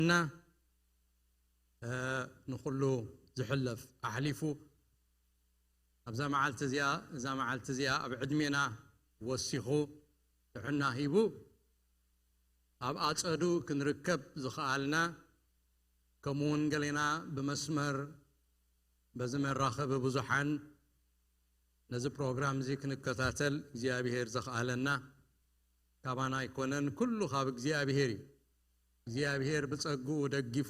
እና ንኩሉ ዝሕለፍ ኣሕሊፉ ኣብዛ መዓልቲ እዚኣ እዛ መዓልቲ እዚኣ ኣብ ዕድሜና ወሲኹ ጥዕና ሂቡ ኣብ ኣጸዱ ክንርከብ ዝኸኣልና፣ ከምኡ እውን ገሌና ብመስመር በዚ መራኸቢ ብዙሓን ነዚ ፕሮግራም እዚ ክንከታተል እግዚኣብሔር ዘኽኣለና ካባና ኣይኮነን፣ ኩሉ ካብ እግዚኣብሔር እዩ። እግዚኣብሔር ብጸግኡ ደጊፉ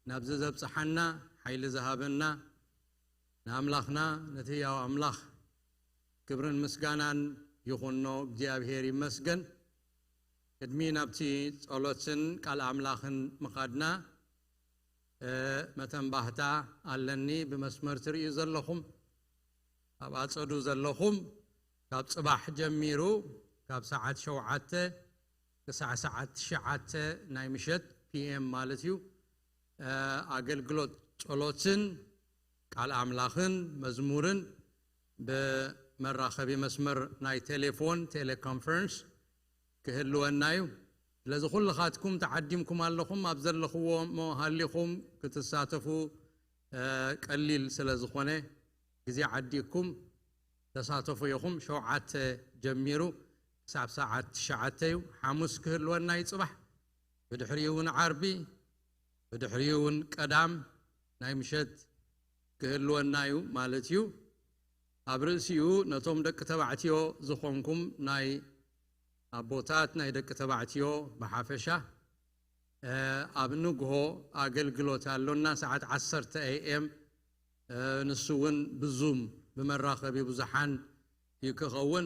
ናብዚ ዘብጽሓና፣ ሓይሊ ዝሃበና ንኣምላኽና፣ ነቲ ህያው ኣምላኽ ክብርን ምስጋናን ይኹኖ። እግዚኣብሔር ይመስገን። ቅድሚ ናብቲ ጸሎትን ቃል ኣምላኽን ምኻድና፣ መተንባህታ ኣለኒ። ብመስመር ትርእዩ ዘለኹም፣ ኣብ ኣጸዱ ዘለኹም፣ ካብ ጽባሕ ጀሚሩ ካብ ሰዓት ሸውዓተ ክሳዕ ሰዓት ትሽዓተ ናይ ምሸት፣ ፒኤም ማለት እዩ፣ ኣገልግሎት ጸሎትን ቃል ኣምላኽን መዝሙርን ብመራኸቢ መስመር ናይ ቴሌፎን፣ ቴሌኮንፈረንስ፣ ክህልወና እዩ። ስለዚ ኩልኻትኩም ተዓዲምኩም ኣለኹም፣ ኣብ ዘለኽዎ እሞ ሃሊኹም ክትሳተፉ ቀሊል ስለ ዝኾነ፣ ግዜ ዓዲኩም ተሳተፉ ኢኹም። ሸውዓተ ጀሚሩ ክሳብ ሰዓት ትሽዓተ እዩ። ሓሙስ ክህልወና እዩ ጽባሕ፣ ብድሕሪኡ እውን ዓርቢ፣ ብድሕሪኡ እውን ቀዳም ናይ ምሸት ክህልወና እዩ ማለት እዩ። ኣብ ርእሲኡ ነቶም ደቂ ተባዕትዮ ዝኾንኩም ናይ ኣቦታት፣ ናይ ደቂ ተባዕትዮ ብሓፈሻ፣ ኣብ ንግሆ ኣገልግሎት ኣሎና፣ ሰዓት ዓሰርተ ኤ ኤም። ንሱ እውን ብዙም ብመራኸቢ ብዙሓን እዩ ክኸውን።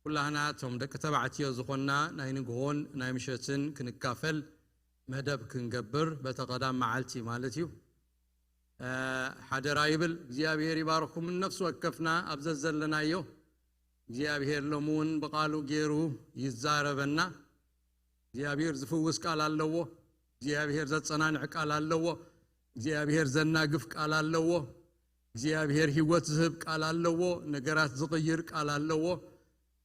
ኩላህና እቶም ደቂ ተባዕትዮ ዝኾንና ናይ ንግሆን ናይ ምሸትን ክንካፈል መደብ ክንገብር፣ በቲ ቀዳም መዓልቲ ማለት እዩ። ሓደራ ይብል። እግዚኣብሔር ይባርኩም። ነፍሲ ወከፍና ኣብ ዘዘለናዮ እግዚኣብሔር ሎሚ እውን ብቃሉ ገይሩ ይዛረበና። እግዚኣብሔር ዝፍውስ ቃል ኣለዎ። እግዚኣብሔር ዘጸናንዕ ቃል ኣለዎ። እግዚኣብሔር ዘናግፍ ቃል ኣለዎ። እግዚኣብሔር ህይወት ዝህብ ቃል ኣለዎ። ነገራት ዝቕይር ቃል ኣለዎ።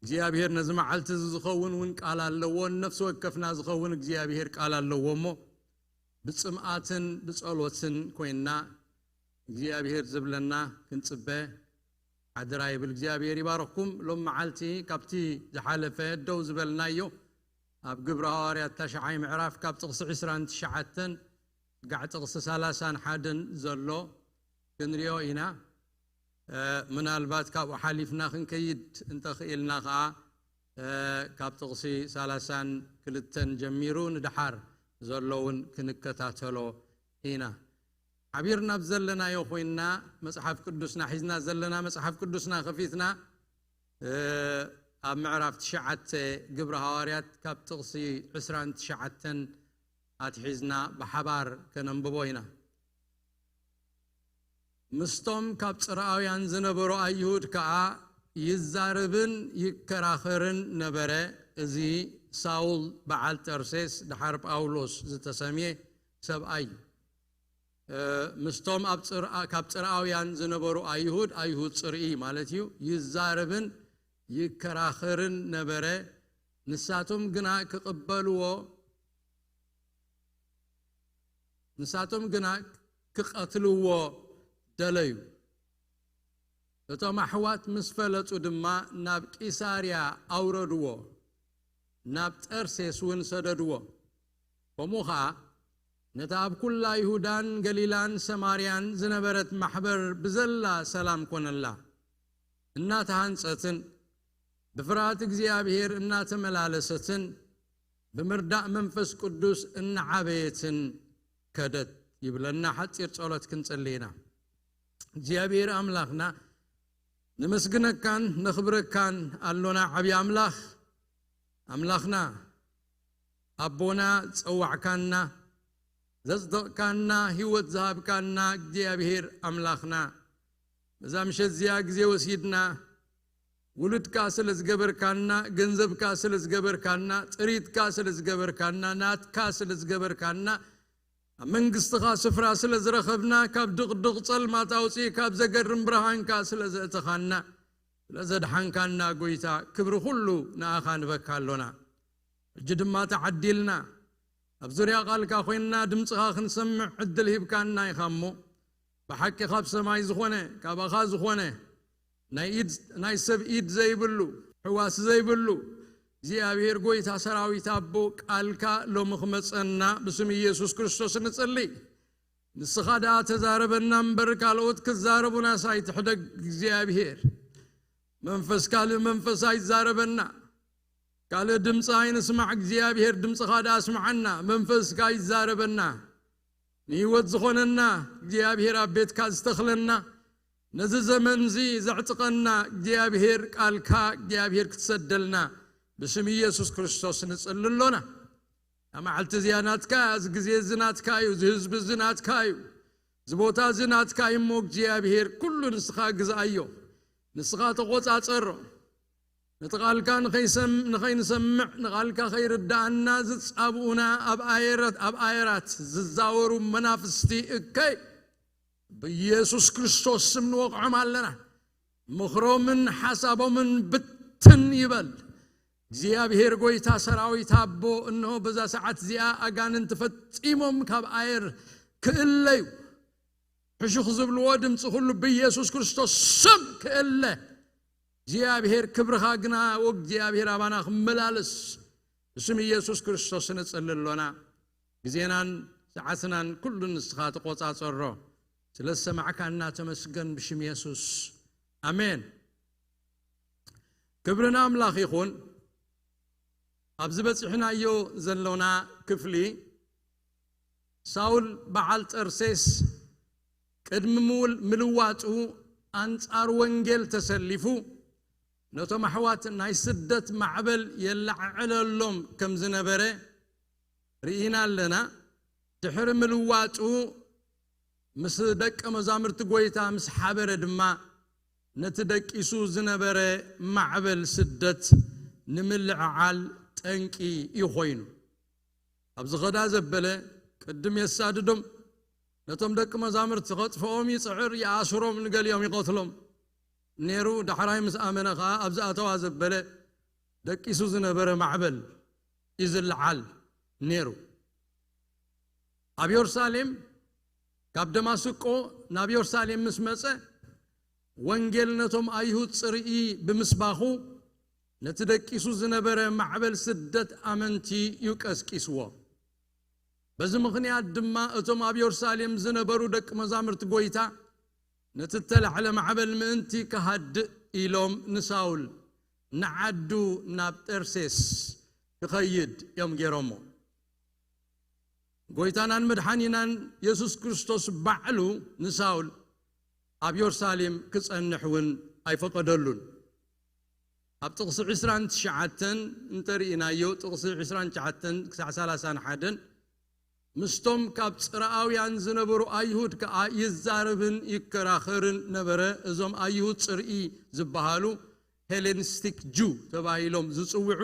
እግዚኣብሔር ነዚ መዓልቲ እዚ ዝኸውን እውን ቃል ኣለዎ። ንነፍሲ ወከፍና ዝኸውን እግዚኣብሔር ቃል ኣለዎ። እሞ ብጽምኣትን ብጸሎትን ኮይንና እግዚኣብሔር ዝብለና ክንጽበ ሓደራ ይብል። እግዚኣብሔር ይባርኽኩም። ሎም መዓልቲ ካብቲ ዝሓለፈ ደው ዝበልናዮ ኣብ ግብሪ ሃዋርያት ታሽዓይ ምዕራፍ ካብ ጥቕሲ ዕስራን ትሽዓተን ጋዕ ጥቕሲ ሰላሳን ሓደን ዘሎ ክንሪኦ ኢና። ምናልባት ካብኡ ሓሊፍና ክንከይድ እንተኽኢልና ኸዓ ካብ ጥቕሲ ሰላሳን ክልተን ጀሚሩ ንደሓር ዘለውን ክንከታተሎ ኢና። ሓቢርና ኣብ ዘለናዮ ኮይንና መጽሓፍ ቅዱስና ሒዝና ዘለና መጽሓፍ ቅዱስና ከፊትና ኣብ ምዕራፍ ትሽዓተ ግብሪ ሃዋርያት ካብ ጥቕሲ ዕስራን ትሽዓተን ኣትሒዝና ብሓባር ከነንብቦ ኢና። ምስቶም ካብ ጽርኣውያን ዝነበሩ ኣይሁድ ከኣ ይዛረብን ይከራኸርን ነበረ። እዚ ሳውል በዓል ጠርሴስ፣ ደሓር ጳውሎስ ዝተሰምየ ሰብኣይ እዩ። ምስቶም ኣብ ጽርኣ-፣ ካብ ጽርኣውያን ዝነበሩ ኣይሁድ፣ ኣይሁድ ጽርኢ ማለት እዩ፣ ይዛረብን ይከራኸርን ነበረ። ንሳቶም ግና ክቕበልዎ፣ ንሳቶም ግና ክቐትልዎ ደለዩ። እቶም ኣሕዋት ምስ ፈለጡ ድማ ናብ ቂሳርያ ኣውረድዎ፣ ናብ ጠርሴስ እውን ሰደድዎ። ከምኡ ኸኣ ነታ ኣብ ኩላ ይሁዳን ገሊላን ሰማርያን ዝነበረት ማሕበር ብዘላ ሰላም ኮነላ። እናተሃንጸትን ብፍርሃት እግዚኣብሔር እናተመላለሰትን ብምርዳእ መንፈስ ቅዱስ እናዓበየትን ከደት ይብለና። ሓጺር ጸሎት ክንጽሊ ኢና። እግዚኣብሔር ኣምላኽና፣ ነመስግነካን ነኽብረካን ኣሎና። ዓብዪ ኣምላኽ፣ ኣምላኽና፣ ኣቦና፣ ጸዋዕካና፣ ዘጽደቕካና፣ ህይወት ዝሃብካና እግዚኣብሔር ኣምላኽና፣ በዛ ምሸት እዚኣ ግዜ ወሲድና ውሉድካ ስለ ዝገበርካና፣ ገንዘብካ ስለ ዝገበርካና፣ ጥሪትካ ስለ ዝገበርካና፣ ናትካ ስለ ዝገበርካና፣ ኣብ መንግስትኻ ስፍራ ስለ ዝረኸብና፣ ካብ ድቕድቕ ጸልማት ኣውጺእካ ኣብ ዘገርም ብርሃንካ ስለ ዘእተኻና፣ ስለ ዘድሓንካና፣ ጎይታ፣ ክብሪ ኩሉ ንኣኻ ንበካ ኣሎና። ሕጂ ድማ ተዓዲልና፣ ኣብ ዙርያ ቃልካ ኮይንና ድምፅኻ ክንሰምዕ ዕድል ሂብካና ኢኻ እሞ፣ ብሓቂ ካብ ሰማይ ዝኾነ፣ ካባኻ ዝኾነ፣ ናይ ኢድ፣ ናይ ሰብ ኢድ ዘይብሉ፣ ሕዋስ ዘይብሉ እግዚኣብሔር ጎይታ ሰራዊት ኣቦ፣ ቃልካ ሎሚ ክመፀና ብስም ኢየሱስ ክርስቶስ ንጽሊ። ንስኻ ደኣ ተዛረበና እምበር ካልኦት ክዛረቡናስ ኣይትሕደግ እግዚኣብሔር። መንፈስ ካልእ መንፈስ ኣይዛረበና። ካልእ ድምፂ ኣይንስማዕ እግዚኣብሔር፣ ድምፅኻ ደኣ ስምዓና፣ መንፈስካ ይዛረበና። ንህይወት ዝኾነና እግዚኣብሔር፣ ኣብ ቤትካ ዝተኽለና፣ ነዚ ዘመንዚ ዘዕጥቐና እግዚኣብሔር፣ ቃልካ እግዚኣብሔር ክትሰደልና ብስም ኢየሱስ ክርስቶስ ንጽሊ ኣሎና። እዛ መዓልቲ እዚኣ ናትካ እያ፣ እዚ ግዜ እዚ ናትካ እዩ፣ እዚ ህዝቢ እዚ ናትካ እዩ፣ እዚ ቦታ እዚ ናትካ እዩ እሞ እግዚኣብሔር፣ ኩሉ ንስኻ ግዝኣዮ፣ ንስኻ ተቖጻጸሮ። ነቲ ቃልካ ንኸይሰም-፣ ንኸይንሰምዕ፣ ንቓልካ ከይርድኣና ዝጻብኡና ኣብ ኣየራት፣ ኣብ ኣየራት ዝዛወሩ መናፍስቲ እከይ ብኢየሱስ ክርስቶስ ስም ንወቕዖም ኣለና። ምኽሮምን ሓሳቦምን ብትን ይበል። እግዚኣብሔር ጎይታ ሰራዊት ኣቦ፣ እንሆ በዛ ሰዓት እዚኣ ኣጋንንቲ ፈጺሞም ካብ ኣየር ክእለዩ፣ ሕሹኽ ዝብልዎ ድምፂ ኩሉ ብኢየሱስ ክርስቶስ ስም ክእለ። እግዚኣብሔር ክብርኻ ግና ወእግዚኣብሔር ኣባና ክመላለስ ብስም ኢየሱስ ክርስቶስ ንጽሊ ኣሎና። ግዜናን ሰዓትናን ኩሉ ንስኻ ተቖጻጸሮ። ስለ ዝሰማዕካና ተመስገን ብሽም የሱስ። ኣሜን። ክብሪ ንኣምላኽ ይኹን። ኣብዚ በጺሕናዮ ዘሎና ክፍሊ፣ ሳውል በዓል ጠርሴስ ቅድሚ ምውል-፣ ምልዋጡ ኣንጻር ወንጌል ተሰሊፉ ነቶም ኣሕዋት ናይ ስደት ማዕበል የለዓዕለሎም ከም ዝነበረ ርኢና ኣለና። ድሕሪ ምልዋጡ ምስ ደቀ መዛሙርቲ ጐይታ ምስ ሓበረ ድማ ነቲ ደቂሱ ዝነበረ ማዕበል ስደት ንምልዕዓል ጠንቂ እዩ ኾይኑ። ኣብ ዝኸዳ ዘበለ ቅድም የሳድዶም፣ ነቶም ደቂ መዛሙርቲ ኸጥፍኦም ይጽዕር፣ ይኣስሮም፣ ንገሊኦም ይቐትሎም ነይሩ። ዳሕራይ ምስ ኣመነ ኸኣ ኣብ ዝኣተዋ ዘበለ ደቂሱ ዝነበረ ማዕበል እዩ ዝለዓል ነይሩ። ኣብ የሩሳሌም፣ ካብ ደማስቆ ናብ የሩሳሌም ምስ መጸ፣ ወንጌል ነቶም ኣይሁድ ጽርኢ ብምስባኹ፣ ነቲ ደቂሱ ዝነበረ ማዕበል ስደት ኣመንቲ እዩ ቀስቂስዎ። በዚ ምኽንያት ድማ እቶም ኣብ የሩሳሌም ዝነበሩ ደቂ መዛሙርቲ ጐይታ ነቲ እተላዕለ ማዕበል ምእንቲ ክሃድእ ኢሎም ንሳውል ንዓዱ ናብ ጠርሴስ ክኸይድ እዮም ገይሮሞ። ጐይታናን መድሓኒናን የሱስ ክርስቶስ ባዕሉ ንሳውል ኣብ የሩሳሌም ክጸንሕ እውን ኣይፈቐደሉን። ኣብ ጥቕሲ ዕስራን ትሽዓተን እንተርኢናዮ፣ ጥቕሲ ዕስራን ትሽዓተን ክሳዕ ሰላሳን ሓደን፣ ምስቶም ካብ ጽርኣውያን ዝነበሩ ኣይሁድ ከኣ ይዛረብን ይከራኸርን ነበረ። እዞም ኣይሁድ ጽርኢ ዝበሃሉ፣ ሄሌኒስቲክ ጁ ተባሂሎም ዝጽውዑ፣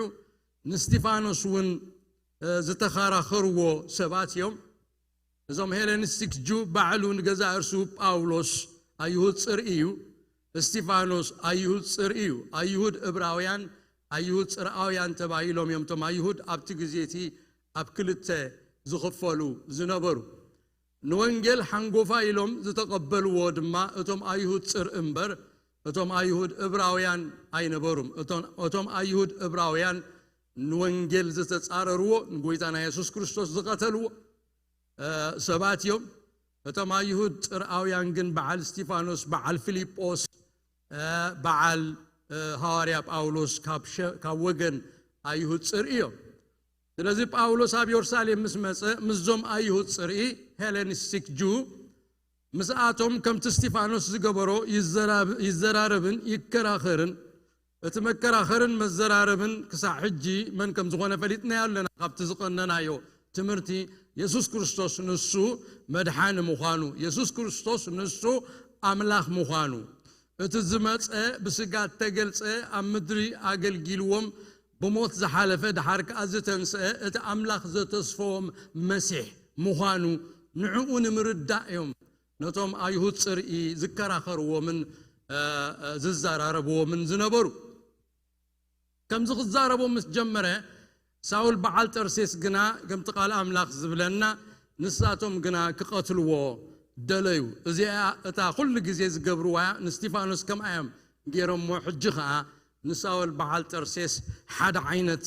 ንስቲፋኖስ እውን፣ እ፣ ዝተኸራኸርዎ ሰባት እዮም። እዞም ሄሌኒስቲክ ጁ ባዕሉ ንገዛእ እርሱ ጳውሎስ ኣይሁድ ጽርኢ እዩ፣ እስቲፋኖስ ኣይሁድ ጽርኢ እዩ። ኣይሁድ እብራውያን፣ ኣይሁድ ጽርኣውያን ተባሂሎም እዮም። እቶም ኣይሁድ ኣብቲ ግዜ እቲ ኣብ ክልተ ዝኽፈሉ ዝነበሩ። ንወንጌል ሓንጎፋ ኢሎም ዝተቐበልዎ ድማ እቶም ኣይሁድ ጽር እምበር፣ እቶም ኣይሁድ እብራውያን ኣይነበሩም። እቶም፣ እቶም ኣይሁድ እብራውያን ንወንጌል ዝተጻረርዎ፣ ንጎይታና የሱስ ክርስቶስ ዝቐተልዎ፣ እ፣ ሰባት እዮም። እቶም ኣይሁድ ጽርኣውያን ግን በዓል እስቲፋኖስ፣ በዓል ፊልጶስ፣ እ፣ በዓል፣ እ፣ ሃዋርያ ጳውሎስ ካብ ሸ-፣ ካብ ወገን ኣይሁድ ጽር እዮም። ስለዚ ጳውሎስ ኣብ የሩሳሌም ምስ መጸ፣ ምስዞም ኣይሁድ ጽርኢ፣ ሄሌኒስቲክ ጁ፣ ምስኣቶም ከምቲ እስቲፋኖስ ዝገበሮ ይዘራብ-፣ ይዘራረብን ይከራኸርን። እቲ መከራኸርን መዘራረብን ክሳዕ ሕጂ መን ከም ዝኾነ ፈሊጥናዮ ኣለና። ካብቲ ዝቐነናዮ ትምህርቲ፣ የሱስ ክርስቶስ ንሱ መድሓኒ ምዃኑ፣ የሱስ ክርስቶስ ንሱ ኣምላኽ ምዃኑ፣ እቲ ዝመጸ ብስጋ እተገልጸ ኣብ ምድሪ ኣገልጊልዎም ብሞት ዝሓለፈ፣ ደሓር ከኣ ዝተንስአ፣ እቲ ኣምላኽ ዘተስፈዎም መሲሕ ምዃኑ ንዕኡ ንምርዳእ እዮም ነቶም ኣይሁድ ጽርኢ ዝከራኸርዎምን፣ እ፣ እ፣ ዝዘራረብዎምን ዝነበሩ። ከምዚ ክዛረቦም ምስ ጀመረ፣ ሳውል በዓል ጠርሴስ ግና ከምቲ ቃል ኣምላኽ ዝብለና፣ ንሳቶም ግና ክቐትልዎ ደለዩ። እዚኣ እታ ኩሉ ግዜ ዝገብርዋ እያ። ንስቲፋኖስ ከምኣ እዮም ገይሮሞ። ሕጂ ኸኣ ንሳውል በዓል ጠርሴስ ሓደ ዓይነት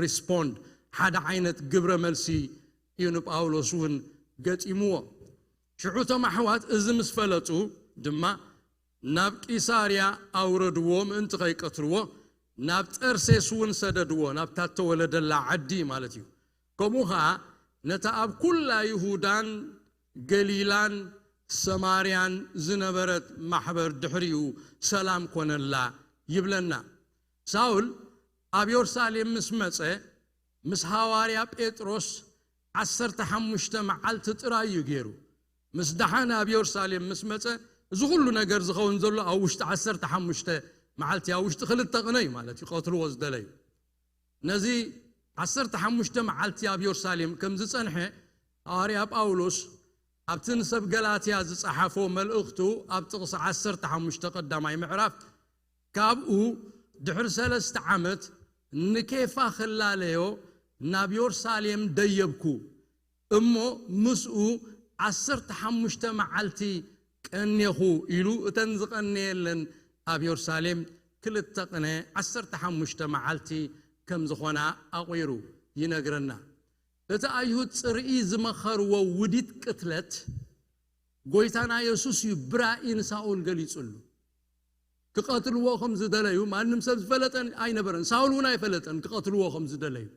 ሪስፖንድ፣ ሓደ ዓይነት ግብረ መልሲ እዩ ንጳውሎስ እውን ገጢምዎ። ሽዑ እቶም ኣሕዋት እዚ ምስ ፈለጡ ድማ ናብ ቂሳርያ ኣውረድዎ፣ ምእንቲ ከይቀትልዎ ናብ ጠርሴስ እውን ሰደድዎ፣ ናብታ እተወለደላ ዓዲ ማለት እዩ። ከምኡ ኸዓ ነታ ኣብ ኩላ ይሁዳን ገሊላን ሰማርያን ዝነበረት ማሕበር ድሕሪኡ ሰላም ኮነላ ይብለና። ሳውል ኣብ የሩሳሌም ምስ መጸ፣ ምስ ሃዋርያ ጴጥሮስ ዓሰርተ ሓሙሽተ መዓልቲ ጥራይ እዩ ገይሩ። ምስ ደሓነ ኣብ የሩሳሌም ምስ መጸ፣ እዚ ኩሉ ነገር ዝኸውን ዘሎ ኣብ ውሽጢ ዓሰርተ ሓሙሽተ መዓልቲ፣ ኣብ ውሽጢ ክልተ ቅነ እዩ ማለት እዩ፣ ቀትልዎ ዝደለዩ። ነዚ ዓሰርተ ሓሙሽተ መዓልቲ ኣብ የሩሳሌም ከም ዝጸንሐ ሃዋርያ ጳውሎስ ኣብቲ ንሰብ ገላትያ ዝጸሓፎ መልእኽቱ ኣብ ጥቕሲ ዓሰርተ ሓሙሽተ ቀዳማይ ምዕራፍ፣ ካብኡ ድሕሪ ሰለስተ ዓመት ንኬፋ ክላለዮ ናብ የሩሳሌም ደየብኩ፣ እሞ ምስኡ ዓሰርተ ሓሙሽተ መዓልቲ ቀኔኹ ኢሉ፣ እተን ዝቐነየለን ኣብ የሩሳሌም ክልተ ቅነ ዓሰርተ ሓሙሽተ መዓልቲ ከም ዝኾና ኣቑሩ ይነግረና። እቲ ኣይሁድ ጽርኢ ዝመኸርዎ ውዲት ቅትለት፣ ጎይታና የሱስ እዩ ብራኢ ንሳኦል ገሊጹሉ። ክቐትልዎ ከም ዝደለዩ ማንም ሰብ ዝፈለጠን ኣይነበረን። ሳውል እውን ኣይፈለጠን ክቐትልዎ ከም ዝደለዩ።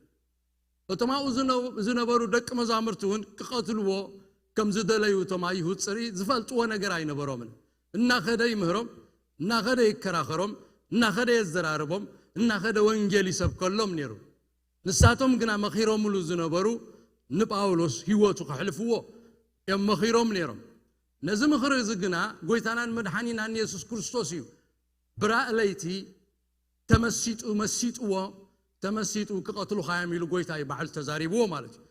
እቶም ኣብኡ ዝነ-፣ ዝነበሩ ደቂ መዛሙርቲ እውን ክቐትልዎ ከም ዝደለዩ እቶም ኣይሁድ ጽርኢ ዝፈልጥዎ ነገር ኣይነበሮምን። እናኸደ ይምህሮም፣ እናኸደ ይከራኸሮም፣ እናኸደ የዘራርቦም፣ እናኸደ ወንጌል ይሰብከሎም ነይሩ። ንሳቶም ግና መኺሮምሉ ዝነበሩ ንጳውሎስ ህይወቱ ከሕልፍዎ እዮም መኺሮም ነይሮም። ነዚ ምኽሪ እዚ ግና ጎይታናን መድሓኒናን የሱስ ክርስቶስ እዩ ብራእ ለይቲ ተመሲጡ፣ መሲጥዎ፣ ተመሲጡ ክቐትሉኻ እዮም ኢሉ ጎይታ እዩ ባዕሉ ተዛሪብዎ ማለት እዩ።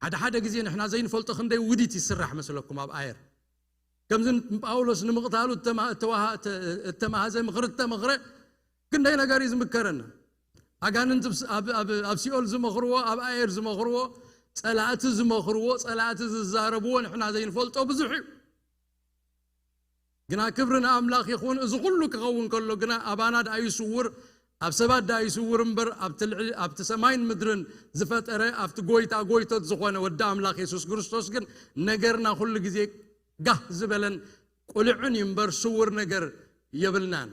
ሓደ ሓደ ግዜ ንሕና ዘይንፈልጦ ክንደይ ውዲት ይስራሕ መስለኩም ኣብ ኣየር። ከምዚ ንጳውሎስ ንምቕታሉ እተማ-፣ እተዋሃ-፣ እተ-፣ እተማሃዘ ምኽሪ እተመኽረ ክንደይ ነገር እዩ ዝምከረና። ኣጋንንቲ ኣብ ስ-፣ ኣብ፣ ኣብ፣ ኣብ ሲኦል ዝመኽርዎ፣ ኣብ ኣየር ዝመኽርዎ፣ ጸላእቲ ዝመኽርዎ፣ ጸላእቲ ዝዛረብዎ ንሕና ዘይንፈልጦ ብዙሕ እዩ። ግና ክብሪ ንኣምላኽ ይኹን፣ እዚ ኩሉ ክኸውን ከሎ ግና ኣባና ደኣ ይስውር፣ ኣብ ሰባት ደኣ ይስውር እምበር፣ ኣብቲ ልዕሊ፣ ኣብቲ ሰማይን ምድርን ዝፈጠረ፣ ኣብቲ ጎይታ ጎይቶት ዝኾነ ወዲ ኣምላኽ የሱስ ክርስቶስ ግን ነገርና ኩሉ ግዜ ጋህ ዝበለን ቁልዕን እዩ እምበር፣ ስውር ነገር የብልናን።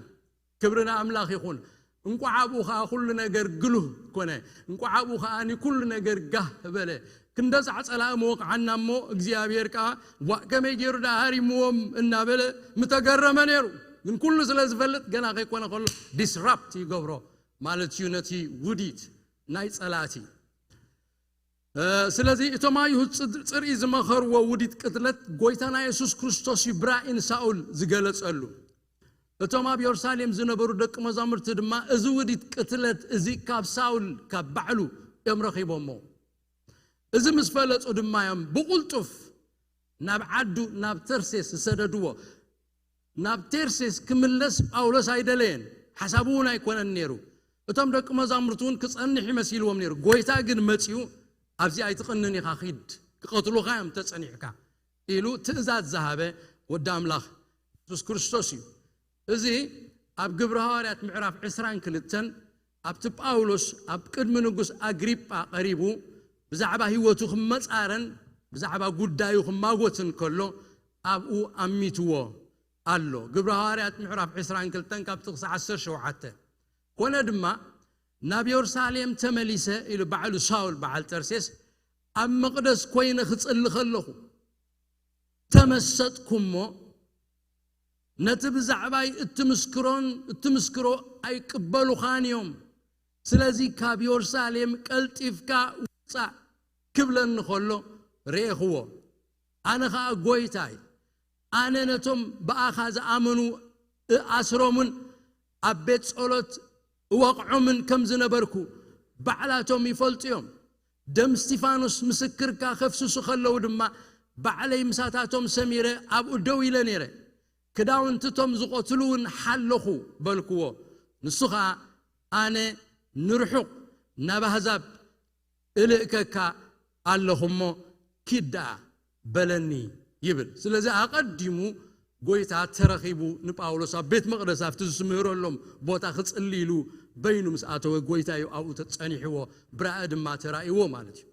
ክብሪ ንኣምላኽ ይኹን። እንቋዕ ኣብኡ ኸኣ ኩሉ ነገር ግሉህ ኮነ። እንቋዕ ኣብኡ ኸኣ ኩሉ ነገር ጋህ በለ። ክንደዛዕ ጸላኢ መወቕዓና እሞ፣ እግዚኣብሔር ከኣ ዋእ ከመይ ገይሩ ደኣ ሃሪምዎም እናበለ ምተገረመ ነይሩ። ግን ኩሉ ስለ ዝፈልጥ ገና ከይኮነ ከሎ ዲስራፕት ይገብሮ ማለት እዩ ነቲ ውዲት ናይ ጸላእቲ። እ፣ ስለዚ እቶም ኣይሁድ ጽድ-፣ ጽርኢ ዝመኸርዎ ውዲት ቅትለት ጎይታና የሱስ ክርስቶስ እዩ ብራእይ ንሳውል ዝገለጸሉ። እቶም ኣብ የሩሳሌም ዝነበሩ ደቂ መዛሙርቲ ድማ እዚ ውዲት ቅትለት እዚ ካብ ሳውል፣ ካብ ባዕሉ እዮም ረኺቦሞ። እዚ ምስ ፈለጡ ድማ እዮም ብቕልጡፍ ናብ ዓዱ፣ ናብ ተርሴስ ዝሰደድዎ። ናብ ቴርሴስ ክምለስ ጳውሎስ ኣይደለየን፣ ሓሳቡ እውን ኣይኮነን ነይሩ። እቶም ደቂ መዛሙርቲ እውን ክጸንሕ ይመሲልዎም ነይሩ። ጎይታ ግን መጺኡ፣ "ኣብዚ ኣይትቕንን ኢኻ፣ ኪድ፣ ክቐትሉኻ እዮም ተጸኒሕካ" ኢሉ ትእዛዝ ዝሃበ ወዲ ኣምላኽ የሱስ ክርስቶስ እዩ። እዚ ኣብ ግብሪ ሃዋርያት ምዕራፍ ዕስራን ክልተን ኣብቲ ጳውሎስ ኣብ ቅድሚ ንጉስ ኣግሪጳ ቀሪቡ ብዛዕባ ህይወቱ ክመጻረን ብዛዕባ ጉዳዩ ክማጎትን ከሎ ኣብኡ ኣሚትዎ ኣሎ። ግብሪ ሃዋርያት ምዕራፍ ዕስራን ክልተን ካብ ጥቕሲ ዓሰርተ ሸውዓተ። ኮነ ድማ ናብ የሩሳሌም ተመሊሰ ኢሉ ባዕሉ ሳውል በዓል ጠርሴስ ኣብ መቕደስ ኮይነ ክጽሊ ከለኹ ተመሰጥኩ እሞ ነቲ ብዛዕባይ እትምስክሮን እትምስክሮ ኣይቅበሉኻን እዮም። ስለዚ ካብ የሩሳሌም ቀልጢፍካ ውጻእ ክብለኒ ከሎ ርኤኽዎ። ኣነ ኸኣ ጎይታይ፣ ኣነ ነቶም ብኣኻ ዝኣመኑ እኣስሮምን ኣብ ቤት ጸሎት እወቕዖምን ከም ዝነበርኩ ባዕላቶም ይፈልጡ እዮም። ደም እስቲፋኖስ ምስክርካ ከፍስሱ ከለዉ ድማ ባዕለይ ምሳታቶም ሰሚረ ኣብኡ ደው ኢለ ነይረ። ክዳውንቲ እቶም ዝቐትሉ እውን ሓለኹ በልክዎ። ንሱ ኸኣ ኣነ ንርሑቕ ናብ ኣህዛብ እልእከካ ኣለኹ እሞ ኪድ ደኣ በለኒ ይብል። ስለዚ ኣቐዲሙ ጎይታ ተረኺቡ ንጳውሎስ ኣብ ቤት መቕደስ ኣብቲ ዝምህረሎም ቦታ ክጽሊ ኢሉ በይኑ ምስ ኣተወ ጎይታ እዩ ኣብኡ ተጸኒሕዎ፣ ብራእይ ድማ ተራእይዎ ማለት እዩ።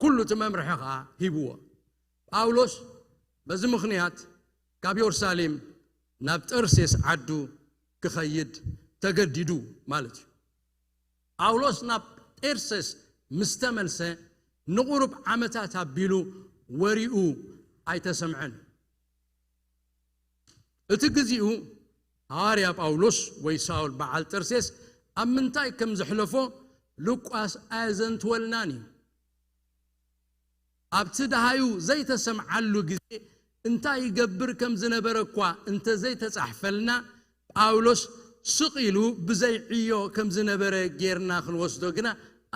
ኩሉ እቲ መምርሒ ኸዓ ሂብዎ። ጳውሎስ በዚ ምኽንያት ካብ የሩሳሌም ናብ ጠርሴስ ዓዱ ክኸይድ ተገዲዱ ማለት እዩ። ጳውሎስ ናብ ጤርሴስ ምስ ተመልሰ ንቑሩብ ዓመታት ኣቢሉ ወሪኡ ኣይተሰምዐን። እቲ ግዚኡ ሃዋርያ ጳውሎስ ወይ ሳውል በዓል ጠርሴስ ኣብ ምንታይ ከም ዘሕለፎ ሉቃስ ኣየዘንትወልናን እዩ። ኣብቲ ደሃዩ ዘይተሰምዓሉ ግዜ እንታይ ይገብር ከም ዝነበረ እኳ እንተ ዘይተጻሕፈልና፣ ጳውሎስ ስቕ ኢሉ ብዘይ ዕዮ ከም ዝነበረ ጌርና ክንወስዶ ግና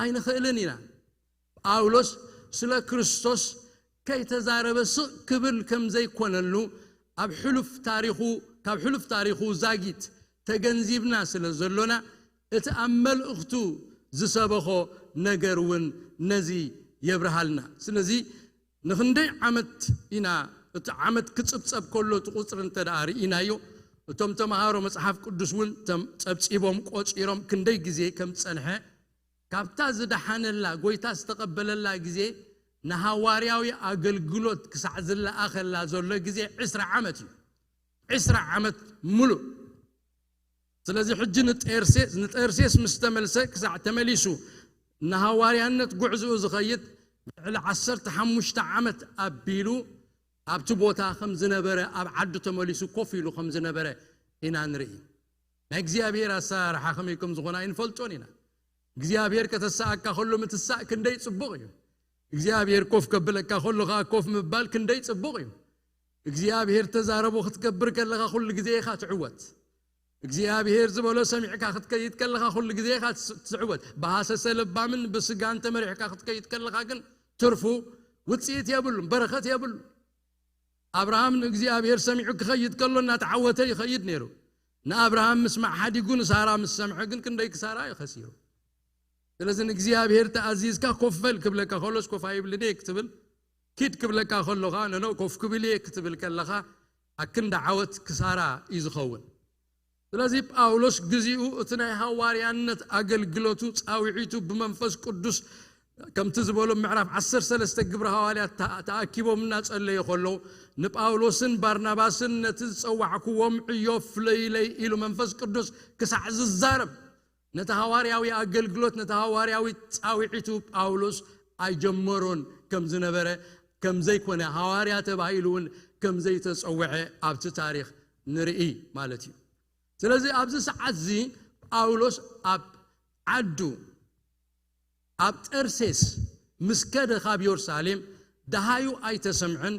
ኣይንኽእልን ኢና። ጳውሎስ ስለ ክርስቶስ ከይተዛረበ ስቕ ክብል ከም ዘይኮነሉ ኣብ ሕሉፍ ታሪኹ፣ ካብ ሕሉፍ ታሪኹ ዛጊት ተገንዚብና ስለ ዘሎና፣ እቲ ኣብ መልእኽቱ ዝሰበኾ ነገር እውን ነዚ የብርሃልና። ስለዚ ንኽንደይ ዓመት ኢና፣ እቲ ዓመት ክጽብጸብ ከሎ እቲ ቁጽሪ እንተ ደኣ ርኢናዮ፣ እቶም ተምሃሮ መጽሓፍ ቅዱስ እውን ተም-፣ ጸብጺቦም ቆጺሮም ክንደይ ግዜ ከም ዝጸንሐ፣ ካብታ ዝደሓነላ ጎይታ ዝተቐበለላ ግዜ ንሃዋርያዊ ኣገልግሎት ክሳዕ ዝለኣኸላ ዘሎ ግዜ ዕስራ ዓመት እዩ። ዕስራ ዓመት ሙሉእ። ስለዚ ሕጂ ንጤርሴስ፣ ንጤርሴስ ምስ ተመልሰ ክሳዕ ተመሊሱ ንሃዋርያነት ጉዕዝኡ ዝኸይድ ልዕሊ ዓሰርተ ሓሙሽተ ዓመት ኣቢሉ ኣብቲ ቦታ ከም ዝነበረ፣ ኣብ ዓዱ ተመሊሱ ኮፍ ኢሉ ከም ዝነበረ ኢና ንርኢ። ናይ እግዚኣብሔር ኣሰራርሓ ከመይ ከም ዝኾነ ኣይንፈልጦን ኢና። እግዚኣብሔር ከተሳእካ ከሎ ምትሳእ ክንደይ ጽቡቕ እዩ። እግዚኣብሔር ኮፍ ከብለካ ከሎ ኸዓ ኮፍ ምባል ክንደይ ጽቡቕ እዩ። እግዚኣብሔር ተዛረቦ ክትገብር ከለኻ ኩሉ ግዜ ኢኻ ትዕወት። እግዚኣብሔር ዝበሎ ሰሚዕካ ክትከይድ ከለኻ ኩሉ ግዜ ኢኻ ትስ-፣ ትዕወት። ብሃሰሰ ለባምን ብስጋን ተመሪሕካ ክትከይድ ከለኻ ግን ትርፉ ውጽኢት የብሉን፣ በረኸት የብሉን። ኣብርሃም ንእግዚኣብሔር ሰሚዑ ክኸይድ ከሎ እናተዓወተ ይኸይድ ነይሩ። ንኣብርሃም ምስማዕ ሓዲጉ ንሳራ ምስ ሰምዐ ግን ክንደይ ክሳራ እዩ ከሲሩ። ስለዚ ንእግዚኣብሔር ተኣዚዝካ ኮፍ በል ክብለካ ከሎስ ኮፍ ኣይብልን እየ ክትብል፣ ኪድ ክብለካ ከሎ ኸዓ ነኖ ኮፍ ክብል እየ ክትብል ከለኻ ኣክንዲ ዓወት ክሳራ እዩ ዝኸውን። ስለዚ ጳውሎስ ግዚኡ እቲ ናይ ሃዋርያነት ኣገልግሎቱ ጻውዒቱ ብመንፈስ ቅዱስ ከምቲ ዝበሎ ምዕራፍ ዓሰርተ ሰለስተ ግብሪ ሃዋርያት ተኣ-፣ ተኣኪቦም እናጸለዩ ከለዉ ንጳውሎስን ባርናባስን ነቲ ዝጸዋዕክዎም ዕዮ ፍለዩለይ ኢሉ መንፈስ ቅዱስ ክሳዕ ዝዛረብ ነቲ ሃዋርያዊ ኣገልግሎት፣ ነቲ ሃዋርያዊ ጻውዒቱ ጳውሎስ ኣይጀመሮን ከም ዝነበረ፣ ከም ዘይኮነ፣ ሃዋርያ ተባሂሉ እውን ከም ዘይተጸውዐ ኣብቲ ታሪኽ ንርኢ ማለት እዩ። ስለዚ ኣብዚ ሰዓት እዚ ጳውሎስ ኣብ ዓዱ፣ ኣብ ጠርሴስ ምስ ከደ ካብ የሩሳሌም ደሃዩ ኣይተሰምዐን።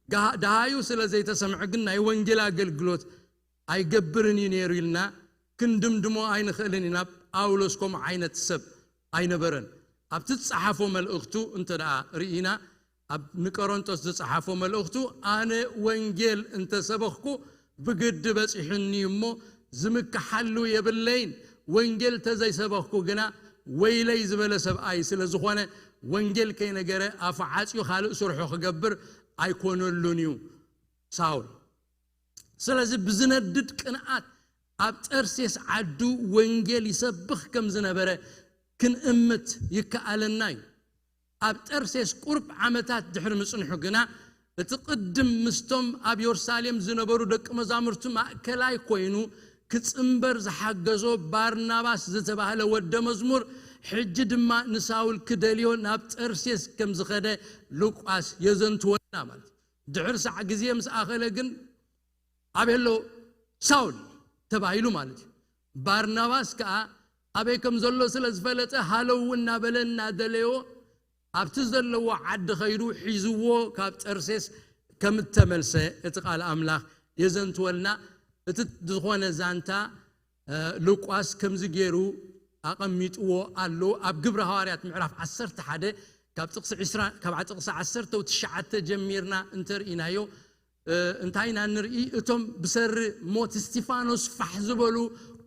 ጋ-፣ ደሃዩ ስለ ዘይተሰምዐ ግን ናይ ወንጌል ኣገልግሎት ኣይገብርን እዩ ነይሩ ኢልና ክንድምድሞ ኣይንኽእልን ኢና። ጳውሎስ ከምኡ ዓይነት ሰብ ኣይነበረን። ኣብቲ ዝጸሓፎ መልእኽቱ እንተ ደኣ ርኢና፣ ኣብ ንቀሮንጦስ ዝጸሓፎ መልእኽቱ፣ "ኣነ ወንጌል እንተ ሰበኽኩ ብግዲ በጺሑኒ እሞ ዝምክሓሉ የብለይን። ወንጌል ተዘይሰበኽኩ ግና ወይለይ ዝበለ ሰብኣይ ስለ ዝኾነ፣ ወንጌል ከይነገረ ኣፉ ዓጽዩ ካልእ ስርሑ ክገብር ኣይኮነሉን እዩ ሳውል።" ስለዚ ብዝነድድ ቅንኣት ኣብ ጠርሴስ ዓዱ ወንጌል ይሰብኽ ከም ዝነበረ ክንእምት ይከኣለና እዩ። ኣብ ጠርሴስ ቁሩብ ዓመታት ድሕሪ ምጽንሑ ግና፣ እቲ ቅድም ምስቶም ኣብ የሩሳሌም ዝነበሩ ደቂ መዛሙርቱ ማእከላይ ኮይኑ ክጽንበር ዝሓገዞ ባርናባስ ዝተባህለ ወደ መዝሙር፣ ሕጂ ድማ ንሳውል ክደልዮ ናብ ጠርሴስ ከም ዝኸደ ሉቃስ የዘንትወና ማለት እዩ። ድሕሪ ሳዕ ግዜ ምስ ኣኸለ ግን ኣበይ ኣሎ ሳውል ተባሂሉ ማለት እዩ። ባርናባስ ከኣ ኣበይ ከም ዘሎ ስለ ዝፈለጠ ሃለው እናበለ እናደለዮ ኣብቲ ዘለዎ ዓዲ ኸይዱ ሒዝዎ ካብ ጠርሴስ ከም እተመልሰ እቲ ቃል ኣምላኽ የዘንትወልና። እቲ ዝኾነ ዛንታ ሉቃስ ከምዚ ገይሩ ኣቐሚጥዎ ኣሎ። ኣብ ግብሪ ሃዋርያት ምዕራፍ ዓሰርተ ሓደ ካብ ጥቕሲ ዕስራ፣ ካብ ጥቕሲ ዓሰርተ ትሽዓተ ጀሚርና እንተርኢናዮ፣ እ፣ እንታይ ኢና ንርኢ? እቶም ብሰሪ ሞት እስቲፋኖስ ፋሕ ዝበሉ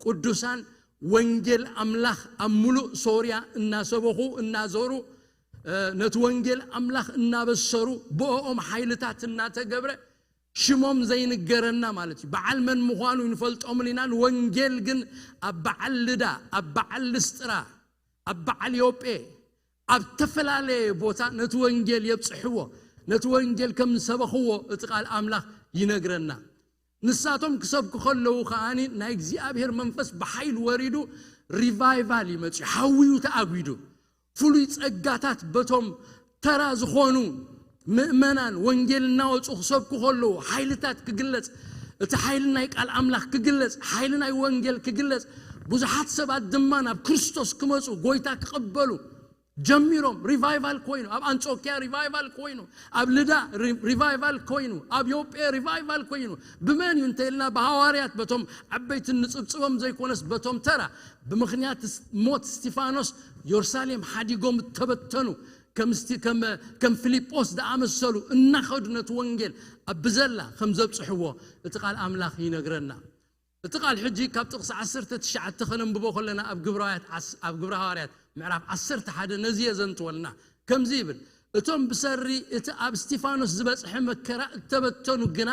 ቅዱሳን ወንጌል ኣምላኽ ኣብ ምሉእ ሶርያ እናሰበኹ እናዞሩ ነቲ ወንጌል ኣምላኽ እናበሰሩ ብኦም ሓይልታት እናተገብረ ሽሞም ዘይንገረና ማለት እዩ። በዓል መን ምዃኑ ይንፈልጦምን ኢና። ንወንጌል ግን ኣብ በዓል ልዳ፣ ኣብ በዓል ልስጥራ፣ ኣብ በዓል ዮጴ፣ ኣብ ተፈላለየ ቦታ ነቲ ወንጌል የብጽሕዎ። ነቲ ወንጌል ከም ዝሰበኽዎ እቲ ቃል ኣምላኽ ይነግረና። ንሳቶም ክሰብኩ ከለዉ ከኣኒ ናይ እግዚኣብሔር መንፈስ ብሓይል ወሪዱ ሪቫይቫል ይመጽእ፣ ሓዊዩ ተኣጒዱ። ፍሉይ ጸጋታት በቶም ተራ ዝኾኑ ምእመናን ወንጌል እናወጹ ክሰብኩ ከለዉ ሓይልታት ክግለጽ፣ እቲ ሓይሊ ናይ ቃል ኣምላኽ ክግለጽ፣ ሓይሊ ናይ ወንጌል ክግለጽ፣ ብዙሓት ሰባት ድማ ናብ ክርስቶስ ክመጹ፣ ጎይታ ክቕበሉ ጀሚሮም። ሪቫይቫል ኮይኑ፣ ኣብ ኣንጾኪያ ሪቫይቫል ኮይኑ፣ ኣብ ልዳ ሪ- ሪቫይቫል ኮይኑ፣ ኣብ ዮጴ ሪቫይቫል ኮይኑ። ብመን እዩ እንተ ኢልና፣ ብሃዋርያት፣ በቶም ዓበይትን ንጽብጽቦም ዘይኮነስ በቶም ተራ። ብምኽንያት ስ- ሞት እስቲፋኖስ ዮርሳሌም ሓዲጎም እተበተኑ፣ ከም እስቲ- ከም ከም ፊልጶስ ዝኣመሰሉ እናኸዱ ነቲ ወንጌል ኣብ ብዘላ ከም ዘብጽሕዎ እቲ ቃል ኣምላኽ ይነግረና። እቲ ቃል ሕጂ ካብ ጥቕሲ ዓሰርተ ትሽዓተ ከነንብቦ ከለና፣ ኣብ ግብራውያት ዓስ- ኣብ ግብረ ሃዋርያት ምዕራፍ ዓሰርተ ሓደ ነዚ የዘንትወልና። ከምዚ ይብል፣ እቶም ብሰሪ እቲ ኣብ እስቲፋኖስ ዝበጽሐ መከራ እተበተኑ ግና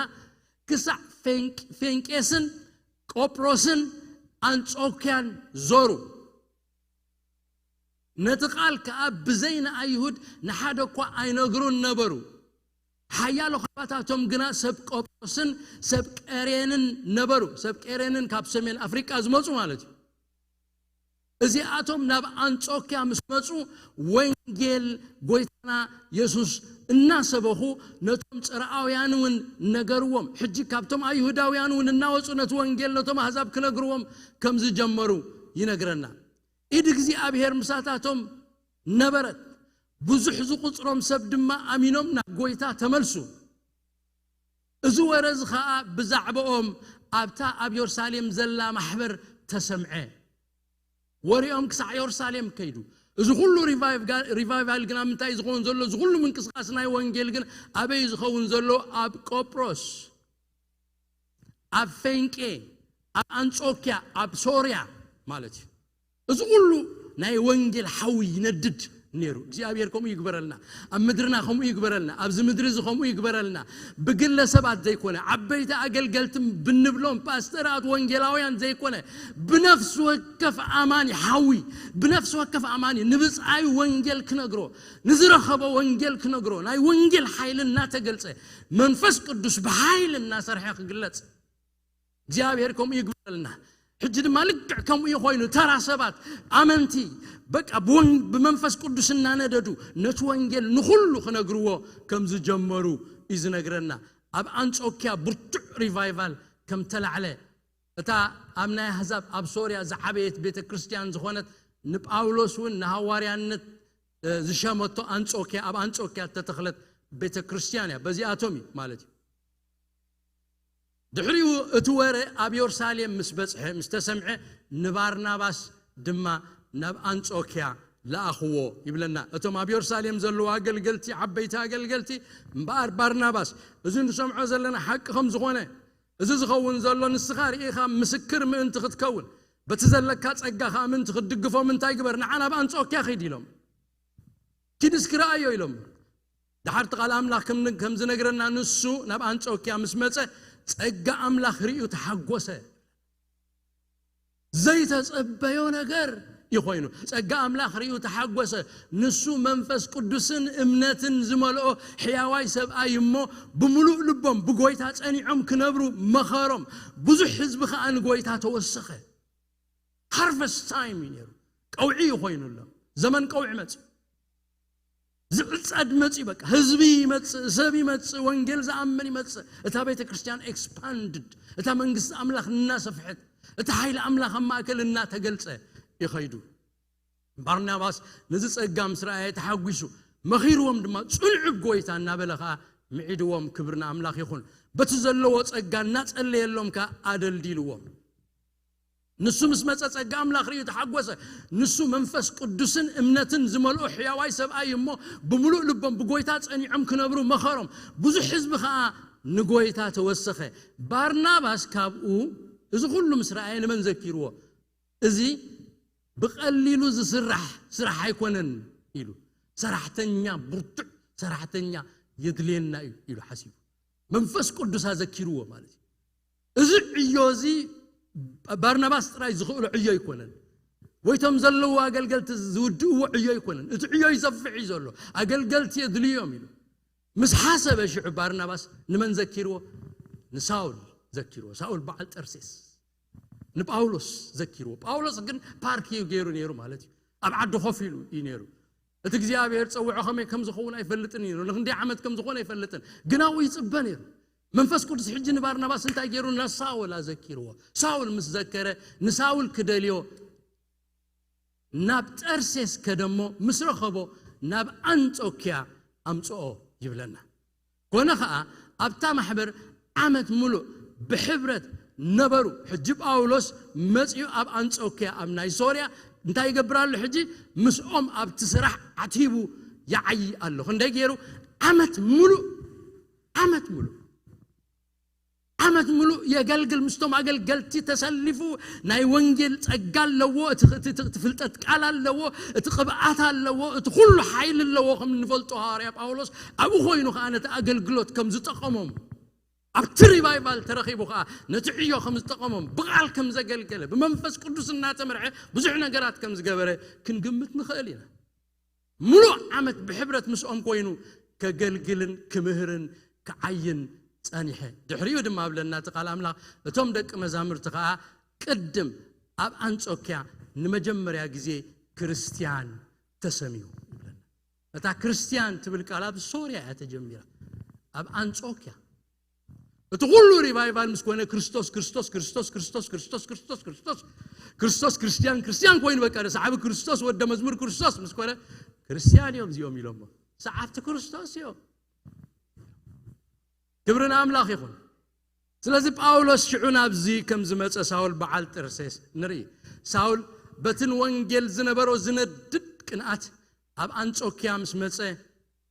ክሳዕ ፌንቅ- ፌንቄስን ቆጵሮስን ኣንጾኪያን ዞሩ። ነቲ ቃል ከኣ ብዘይ ንኣይሁድ ንሓደ እኳ ኣይነግሩን ነበሩ። ሓያሎ ካባታቶም ግና ሰብ ቆጵሮስን ሰብ ቀሬንን ነበሩ። ሰብ ቀሬንን ካብ ሰሜን ኣፍሪቃ ዝመጹ ማለት እዩ። እዚኣቶም ናብ ኣንጾኪያ ምስ መጹ ወንጌል ጎይታና የሱስ እናሰበኹ ነቶም ጽርኣውያን እውን ነገርዎም። ሕጂ ካብቶም ኣይሁዳውያን እውን እናወጹ ነቲ ወንጌል ነቶም ኣህዛብ ክነግርዎም ከም ዝጀመሩ ይነግረና። ኢድ እግዚኣብሔር ምሳታቶም ነበረት። ብዙሕ ዝቑጽሮም ሰብ ድማ ኣሚኖም ናብ ጎይታ ተመልሱ። እዚ ወረ እዚ ኸኣ ብዛዕባኦም ኣብታ ኣብ የሩሳሌም ዘላ ማሕበር ተሰምዐ። ወሬኦም ክሳዕ የሩሳሌም ከይዱ። እዚ ኩሉ ሪቫይቭ- ሪቫይቫል ግን ኣብ ምንታይ ዝኸውን ዘሎ? እዚ ኩሉ ምንቅስቃስ ናይ ወንጌል ግን ኣበይ ዝኸውን ዘሎ? ኣብ ቆጵሮስ፣ ኣብ ፌንቄ፣ ኣብ ኣንጾኪያ፣ ኣብ ሶርያ ማለት እዩ። እዚ ኩሉ ናይ ወንጌል ሓዊ ይነድድ ነይሩ። እግዚኣብሔር ከምኡ ይግበረልና፣ ኣብ ምድርና ከምኡ ይግበረልና፣ ኣብዚ ምድሪ እዚ ከምኡ ይግበረልና። ብግለሰባት ዘይኮነ፣ ዓበይቲ ኣገልገልቲ ብንብሎም ፓስተራት ወንጌላውያን ዘይኮነ፣ ብነፍሲ ወከፍ ኣማኒ ሓዊ፣ ብነፍሲ ወከፍ ኣማኒ ንብጻዩ ወንጌል ክነግሮ፣ ንዝረኸቦ ወንጌል ክነግሮ፣ ናይ ወንጌል ሓይሊ እናተገልጸ፣ መንፈስ ቅዱስ ብሓይሊ እናሰርሐ ክግለጽ እግዚኣብሔር ከምኡ ይግበረልና። ሕጂ ድማ ልክዕ ከምኡ እዩ ኮይኑ፣ ተራ ሰባት፣ ኣመንቲ፣ በቃ ብወን- ብመንፈስ ቅዱስ እናነደዱ ነቲ ወንጌል ንኹሉ ክነግርዎ ከም ዝጀመሩ እዩ ዝነግረና። ኣብ ኣንጾኪያ ብርቱዕ ሪቫይቫል ከም ተላዕለ፣ እታ ኣብ ናይ ኣህዛብ ኣብ ሶርያ ዝዓበየት ቤተ ክርስቲያን ዝኾነት፣ ንጳውሎስ እውን ንሃዋርያነት ዝሸመቶ ኣንጾኪያ፣ ኣብ ኣንጾኪያ እተተኽለት ቤተ ክርስቲያን እያ። በዚኣቶም እዩ ማለት እዩ። ድሕሪኡ እቲ ወረ ኣብ የሩሳሌም ምስ በጽሐ፣ ምስ ተሰምዐ፣ ንባርናባስ ድማ ናብ ኣንጾኪያ ለኣኽዎ ይብለና። እቶም ኣብ የሩሳሌም ዘለዉ ኣገልገልቲ፣ ዓበይቲ ኣገልገልቲ እምበኣር፣ ባርናባስ እዚ ንሰምዖ ዘለና ሓቂ ከም ዝኾነ፣ እዚ ዝኸውን ዘሎ ንስኻ ርኢኻ ምስክር ምእንቲ ክትከውን፣ በቲ ዘለካ ጸጋ ኸኣ ምእንቲ ክትድግፎም እንታይ ግበር? ንዓ ናብ ኣንጾኪያ ኺድ ኢሎም። ኪድ እስኪ ረኣዮ ኢሎም። ደሓር እቲ ቃል ኣምላኽ ከም ከም ዝነግረና፣ ንሱ ናብ ኣንጾኪያ ምስ መጸ፣ ጸጋ ኣምላኽ ርእዩ ተሓጎሰ። ዘይተጸበዮ ነገር እዩ ኮይኑ። ጸጋ ኣምላኽ ርእዩ ተሓጎሰ። ንሱ መንፈስ ቅዱስን እምነትን ዝመልኦ ሕያዋይ ሰብኣይ እሞ፣ ብምሉእ ልቦም ብጎይታ ጸኒዖም ክነብሩ መኸሮም። ብዙሕ ህዝቢ ኸኣ ንጎይታ ተወሰኸ። ሃርቨስት ታይም እዩ ነይሩ። ቀውዒ እዩ ኮይኑሎም። ዘመን ቀውዒ መጽእ። ዝዕጸድ መጽእ። በቃ ህዝቢ ይመጽእ፣ ሰብ ይመጽእ፣ ወንጌል ዝኣምን ይመጽእ። እታ ቤተ ክርስቲያን ኤክስፓንድድ፣ እታ መንግስቲ ኣምላኽ እናሰፍሐት፣ እቲ ሓይሊ ኣምላኽ ኣብ ማእከል እናተገልጸ ይኸይዱ። ባርናባስ ነዚ ጸጋ ምስ ረኣየ ተሓጒሱ፣ መኺርዎም ድማ፣ "ጽንዑ ብጎይታ" እናበለ ኸኣ ምዒድዎም። ክብሪ ንኣምላኽ ይኹን። በቲ ዘለዎ ጸጋ እናጸለየሎም ከኣ ኣደልዲልዎም። ንሱ ምስ መጸ ጸጋ ኣምላኽ ርእዩ ተሓጎሰ። ንሱ መንፈስ ቅዱስን እምነትን ዝመልኦ ሕያዋይ ሰብኣይ እሞ፣ ብምሉእ ልቦም ብጎይታ ጸኒዖም ክነብሩ መኸሮም። ብዙሕ ህዝቢ ኸኣ ንጎይታ ተወሰኸ። ባርናባስ ካብኡ እዚ ኩሉ ምስ ረኣየ ንመን ዘኪርዎ? "እዚ ብቐሊሉ ዝስራሕ ስራሕ ኣይኮነን" ኢሉ። ሰራሕተኛ፣ ብርቱዕ ሰራሕተኛ የድልየና እዩ ኢሉ ሓሲቡ። መንፈስ ቅዱስ ኣዘኪርዎ ማለት እዩ። እዚ ዕዮ እዚ ባርናባስ ጥራይ ዝኽእሎ ዕዮ ኣይኮነን፣ ወይቶም ዘለዉ ኣገልገልቲ ዝውድእዎ ዕዮ ኣይኮነን። እቲ ዕዮ ይሰፍሕ እዩ ዘሎ፣ ኣገልገልቲ የድልዮም ኢሉ ምስ ሓሰበ፣ ሽዑ ባርናባስ ንመን ዘኪርዎ? ንሳውል ዘኪርዎ። ሳውል በዓል ጠርሴስ። ንጳውሎስ ዘኪርዎ። ጳውሎስ ግን ፓርክ እዩ ገይሩ ነይሩ ማለት እዩ። ኣብ ዓዲ ኮፍ ኢሉ እዩ ነይሩ። እቲ እግዚኣብሔር ጸውዖ ከመይ ከም ዝኸውን ኣይፈልጥን እዩ። ንክንደይ ዓመት ከም ዝኾነ ኣይፈልጥን። ግን ኣብኡ ይጽበ ነይሩ። መንፈስ ቅዱስ ሕጂ ንባርናባስ እንታይ ገይሩ? ንሳውል ኣዘኪርዎ። ሳውል ምስ ዘከረ፣ ንሳውል ክደልዮ ናብ ጠርሴስ ከደሞ ምስ ረኸቦ፣ ናብ ኣንጾኪያ ኣምጽኦ ይብለና። ኮነ ኸኣ፣ ኣብታ ማሕበር ዓመት ምሉእ ብሕብረት ነበሩ። ሕጂ ጳውሎስ መጺኡ ኣብ ኣንጾኪያ፣ ኣብ ናይ ሶርያ እንታይ ይገብር ኣሎ? ሕጂ ምስኦም ኣብቲ ስራሕ ዓቲቡ ይዓዪ ኣሎ። ክንደይ ገይሩ? ዓመት ምሉእ፣ ዓመት ምሉእ፣ ዓመት ምሉእ የገልግል። ምስቶም ኣገልገልቲ ተሰሊፉ፣ ናይ ወንጌል ጸጋ ኣለዎ፣ እቲ፣ እቲ፣ እቲ፣ እቲ ፍልጠት ቃል ኣለዎ፣ እቲ ቅብኣት ኣለዎ፣ እቲ ኩሉ ሓይሊ ኣለዎ። ከም እንፈልጦ፣ ሃዋርያ ጳውሎስ ኣብኡ ኮይኑ ከኣ ነቲ ኣገልግሎት ከም ዝጠቐሞም፣ ኣብቲ ሪቫይቫል ተረኺቡ ከኣ ነቲ ዕዮ ከም ዝጠቐሞም፣ ብቓል ከም ዘገልገለ፣ ብመንፈስ ቅዱስ እናተመርሐ ብዙሕ ነገራት ከም ዝገበረ ክንግምት ንኽእል ኢና። ምሉእ ዓመት ብሕብረት ምስኦም ኮይኑ ከገልግልን ክምህርን ክዓይን ጸኒሐ። ድሕሪኡ ድማ ኣብለና እቲ ቃል ኣምላኽ፣ እቶም ደቂ መዛሙርቲ ከኣ ቅድም ኣብ ኣንጾኪያ ንመጀመርያ ግዜ ክርስትያን ተሰምዩ ይብለና። እታ ክርስትያን ትብል ቃል ኣብ ሶርያ እያ ተጀሚራ፣ ኣብ ኣንጾኪያ። እቲ ኩሉ ሪቫይቫል ምስ ኮነ፣ ክርስቶስ፣ ክርስቶስ፣ ክርስቶስ፣ ክርስቶስ፣ ክርስቶስ፣ ክርስቶስ፣ ክርስቶስ፣ ክርስቶስ፣ ክርስትያን፣ ክርስትያን ኮይኑ፣ በቃ፣ ሰዓቢ ክርስቶስ፣ ወደ መዝሙር ክርስቶስ ምስ ኮነ፣ ክርስትያን እዮም እዚኦም ኢሎሞ። ሰዓብቲ ክርስቶስ እዮም። ክብሪ ንኣምላኽ ይኹን። ስለዚ ጳውሎስ ሽዑ ናብዚ ከም ዝመጸ ሳውል በዓል ጥርሴስ ንርኢ። ሳውል በቲ ንወንጌል ዝነበሮ ዝነድድ ቅንኣት ኣብ ኣንጾኪያ ምስ መጸ፣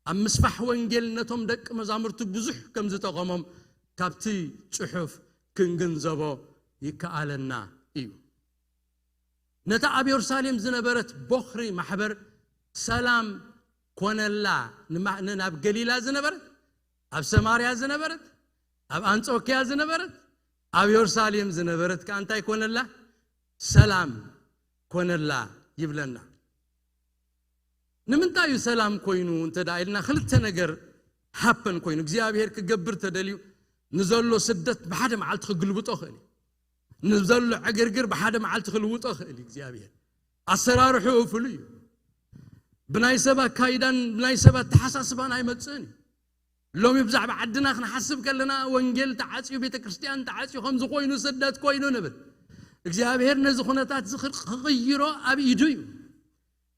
ኣብ ምስፋሕ ወንጌል ነቶም ደቂ መዛሙርቱ ብዙሕ ከም ዝጠቐሞም ካብቲ ጽሑፍ ክንግንዘቦ ይከኣለና እዩ። ነታ ኣብ የሩሳሌም ዝነበረት ቦኽሪ ማሕበር ሰላም ኮነላ። ንማ-፣ ን-፣ ናብ ገሊላ ዝነበረት፣ ኣብ ሰማርያ ዝነበረት፣ ኣብ ኣንጾኪያ ዝነበረት፣ ኣብ የሩሳሌም ዝነበረት ከኣ እንታይ ኮነላ? ሰላም ኮነላ ይብለና። ንምንታይ እዩ ሰላም ኮይኑ እንተ ደኣ ኢልና፣ ክልተ ነገር ሃፐን ኮይኑ፣ እግዚኣብሔር ክገብር ተደልዩ፣ ንዘሎ ስደት ብሓደ መዓልቲ ክግልብጦ ክእል እዩ። ንዘሎ ዕግርግር ብሓደ መዓልቲ ክልውጦ ክእል እዩ እግዚኣብሔር። ኣሰራርሕኡ ፍሉይ እዩ። ብናይ ሰብ ኣካይዳን ብናይ ሰብ ኣተሓሳስባን ኣይመጽእን እዩ። ሎሚ ብዛዕባ ዓድና ክንሓስብ ከለና፣ ወንጌል ተዓጽዩ፣ ቤተ ክርስቲያን ተዓጽዩ፣ ከምዚ ኮይኑ፣ ስደት ኮይኑ ንብል። እግዚኣብሔር ነዚ ኩነታት እዚ ክቕ-፣ ክቕይሮ ኣብ ኢዱ እዩ።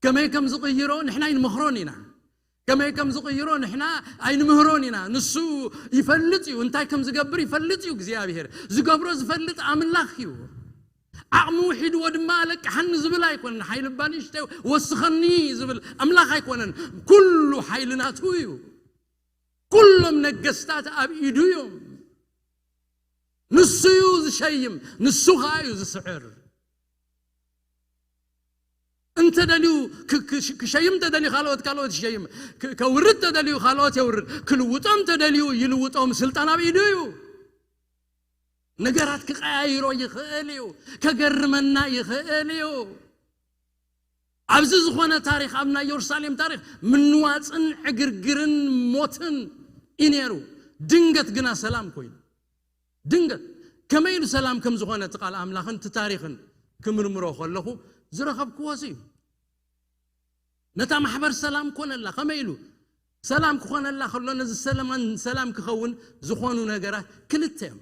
ከመይ ከም ዝቕይሮ ንሕና ኣይንመኽሮን ኢና። ከመይ ከም ዝቕይሮ ንሕና ኣይንምህሮን ኢና። ንሱ ይፈልጥ እዩ፣ እንታይ ከም ዝገብር ይፈልጥ እዩ እግዚኣብሔር። ዝገብሮ ዝፈልጥ ኣምላኽ እዩ። ዓቕሚ ውሒድዎ ድማ ኣለቅሓኒ ዝብል ኣይኮነን። ሓይሊ እባ ንእሽተይ ወስኸኒ ዝብል ኣምላኽ ኣይኮነን። ኩሉ ሓይሊ ናቱ እዩ። ኩሎም ነገስታት ኣብ ኢዱ እዮም። ንሱ እዩ ዝሸይም፣ ንሱ ኸኣ እዩ ዝስዕር። እንተ ደልዩ ክ-፣ ክ-፣ ክሸይም እንተ ደልዩ ካልኦት፣ ካልኦት ይሸይም። ክ-፣ ከውርድ እንተ ደልዩ ካልኦት የውርድ። ክልውጦም እንተ ደልዩ ይልውጦም። ስልጣን ኣብ ኢዱ እዩ። ነገራት ክቀያይሮ ይኽእል እዩ። ከገርመና ይኽእል እዩ። ኣብዚ ዝኾነ ታሪኽ፣ ኣብ ናይ የሩሳሌም ታሪኽ ምንዋጽን ዕግርግርን ሞትን እዩ ነይሩ። ድንገት ግና ሰላም ኮይኑ። ድንገት ከመይ ኢሉ ሰላም ከም ዝኾነ እቲ ቃል ኣምላኽን እቲ ታሪኽን ክምርምሮ ከለኹ ዝረኸብክዎ እዚ እዩ። ነታ ማሕበር ሰላም ኮነላ። ከመይ ኢሉ ሰላም ክኾነላ ከሎ፣ ነዚ ሰለማን ሰላም ክኸውን ዝኾኑ ነገራት ክልተ እዮም።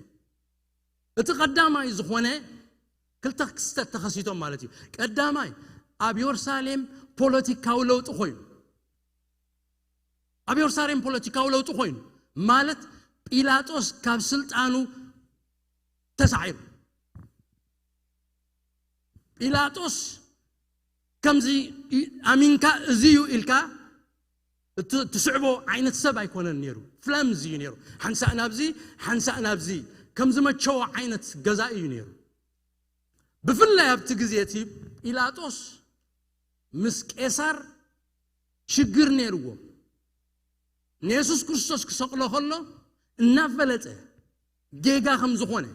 እቲ ቀዳማይ ዝኾነ፣ ክልተ ክስተት ተኸሲቶም ማለት እዩ። ቀዳማይ፣ ኣብ የሩሳሌም ፖለቲካዊ ለውጢ ኮይኑ። ኣብ የሩሳሌም ፖለቲካዊ ለውጢ ኮይኑ ማለት፣ ጲላጦስ ካብ ስልጣኑ ተሳዒሩ። ጲላጦስ ከምዚ ኢ-፣ ኣሚንካ እዚ እዩ ኢልካ እት-፣ ትስዕቦ ዓይነት ሰብ ኣይኮነን ነይሩ። ፍለምዚ እዩ ነይሩ። ሓንሳእ ናብዚ፣ ሓንሳእ ናብዚ ከም ዝመቸዎ ዓይነት ገዛኢ እዩ ነይሩ። ብፍላይ ኣብቲ ግዜ እቲ ጲላጦስ ምስ ቄሳር ሽግር ነይርዎም። ንየሱስ ክርስቶስ ክሰቕሎ ከሎ እናፈለጠ ጌጋ ከም ዝኾነ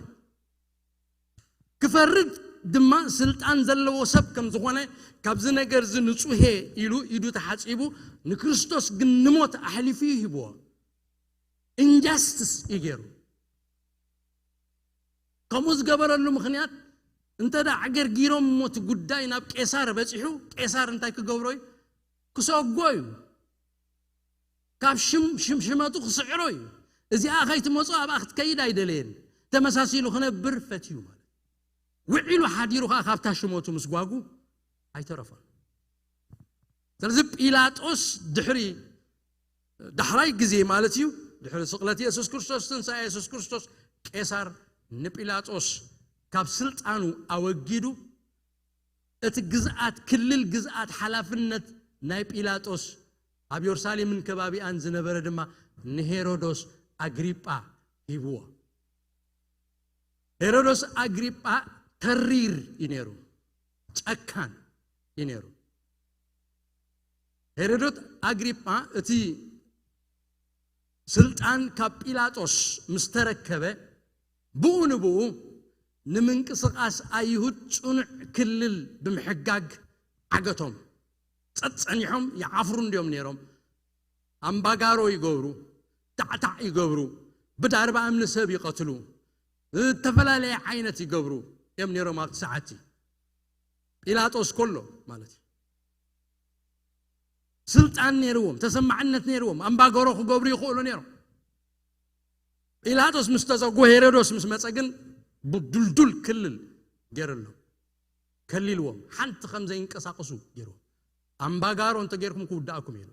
ክፈርድ ድማ ስልጣን ዘለዎ ሰብ ከም ዝኾነ፣ ካብዚ ነገር እዚ ንጹሄ ኢሉ ኢዱ ተሓጺቡ ንክርስቶስ ግን ንሞት ኣሕሊፉ እዩ ሂብዎ። ኢንጃስትስ እዩ ገይሩ። ከምኡ ዝገበረሉ ምኽንያት እንተ ደኣ ኣዕገርጊሮም እሞ እቲ ጉዳይ ናብ ቄሳር በጺሑ፣ ቄሳር እንታይ ክገብሮ እዩ? ክሰጎ እዩ። ካብ ሽም ሽም ሽመቱ ክስዕሮ እዩ። እዚኣ ከይትመጾ ኣብኣ ክትከይድ ኣይደለየን። ተመሳሲሉ ክነብር ፈትዩ ማለት። ውዒሉ ሓዲሩ ከኣ ካብታ ሽመቱ ምስጓጉ ኣይተረፈን። ስለዚ ጲላጦስ ድሕሪ ዳሕራይ ግዜ ማለት እዩ፣ ድሕሪ ስቕለት የሱስ ክርስቶስ፣ ትንሳኤ የሱስ ክርስቶስ፣ ቄሳር ንጲላጦስ ካብ ስልጣኑ ኣወጊዱ፣ እቲ ግዝኣት፣ ክልል ግዝኣት፣ ሓላፍነት ናይ ጲላጦስ ኣብ የሩሳሌምን ከባቢኣን ዝነበረ ድማ ንሄሮዶስ ኣግሪጳ ሂብዎ። ሄሮዶስ ኣግሪጳ ተሪር እዩ ነይሩ፣ ጨካን እዩ ነይሩ። ሄሮዶስ ኣግሪጳ እቲ ስልጣን ካብ ጲላጦስ ምስ ተረከበ፣ ብኡ ንብኡ ንምንቅስቓስ ኣይሁድ ጽኑዕ ክልል ብምሕጋግ ዓገቶም። ጸጥ ጸኒሖም ይዓፍሩ እንድዮም ነይሮም። ኣምባጋሮ ይገብሩ፣ ታዕታዕ ይገብሩ፣ ብዳርባ እምኒ ሰብ ይቐትሉ፣ ዝተፈላለየ ዓይነት ይገብሩ እዮም ነይሮም ኣብቲ ሰዓት። ጲላጦስ ከሎ ማለት እዩ። ስልጣን ነይርዎም፣ ተሰማዕነት ነይርዎም፣ ኣምባገሮ ክገብሩ ይኽእሉ ነይሮም። ጲላጦስ ምስ ተዘጎ፣ ሄሮዶስ ምስ መጸ ግን ብዱልዱል ክልል ገይርሎም፣ ከሊልዎም፣ ሓንቲ ከም ዘይንቀሳቀሱ ገይርዎም። ኣምባጋሮ እንተ ገይርኩም ክውዳእኩም እዩ ኢሉ።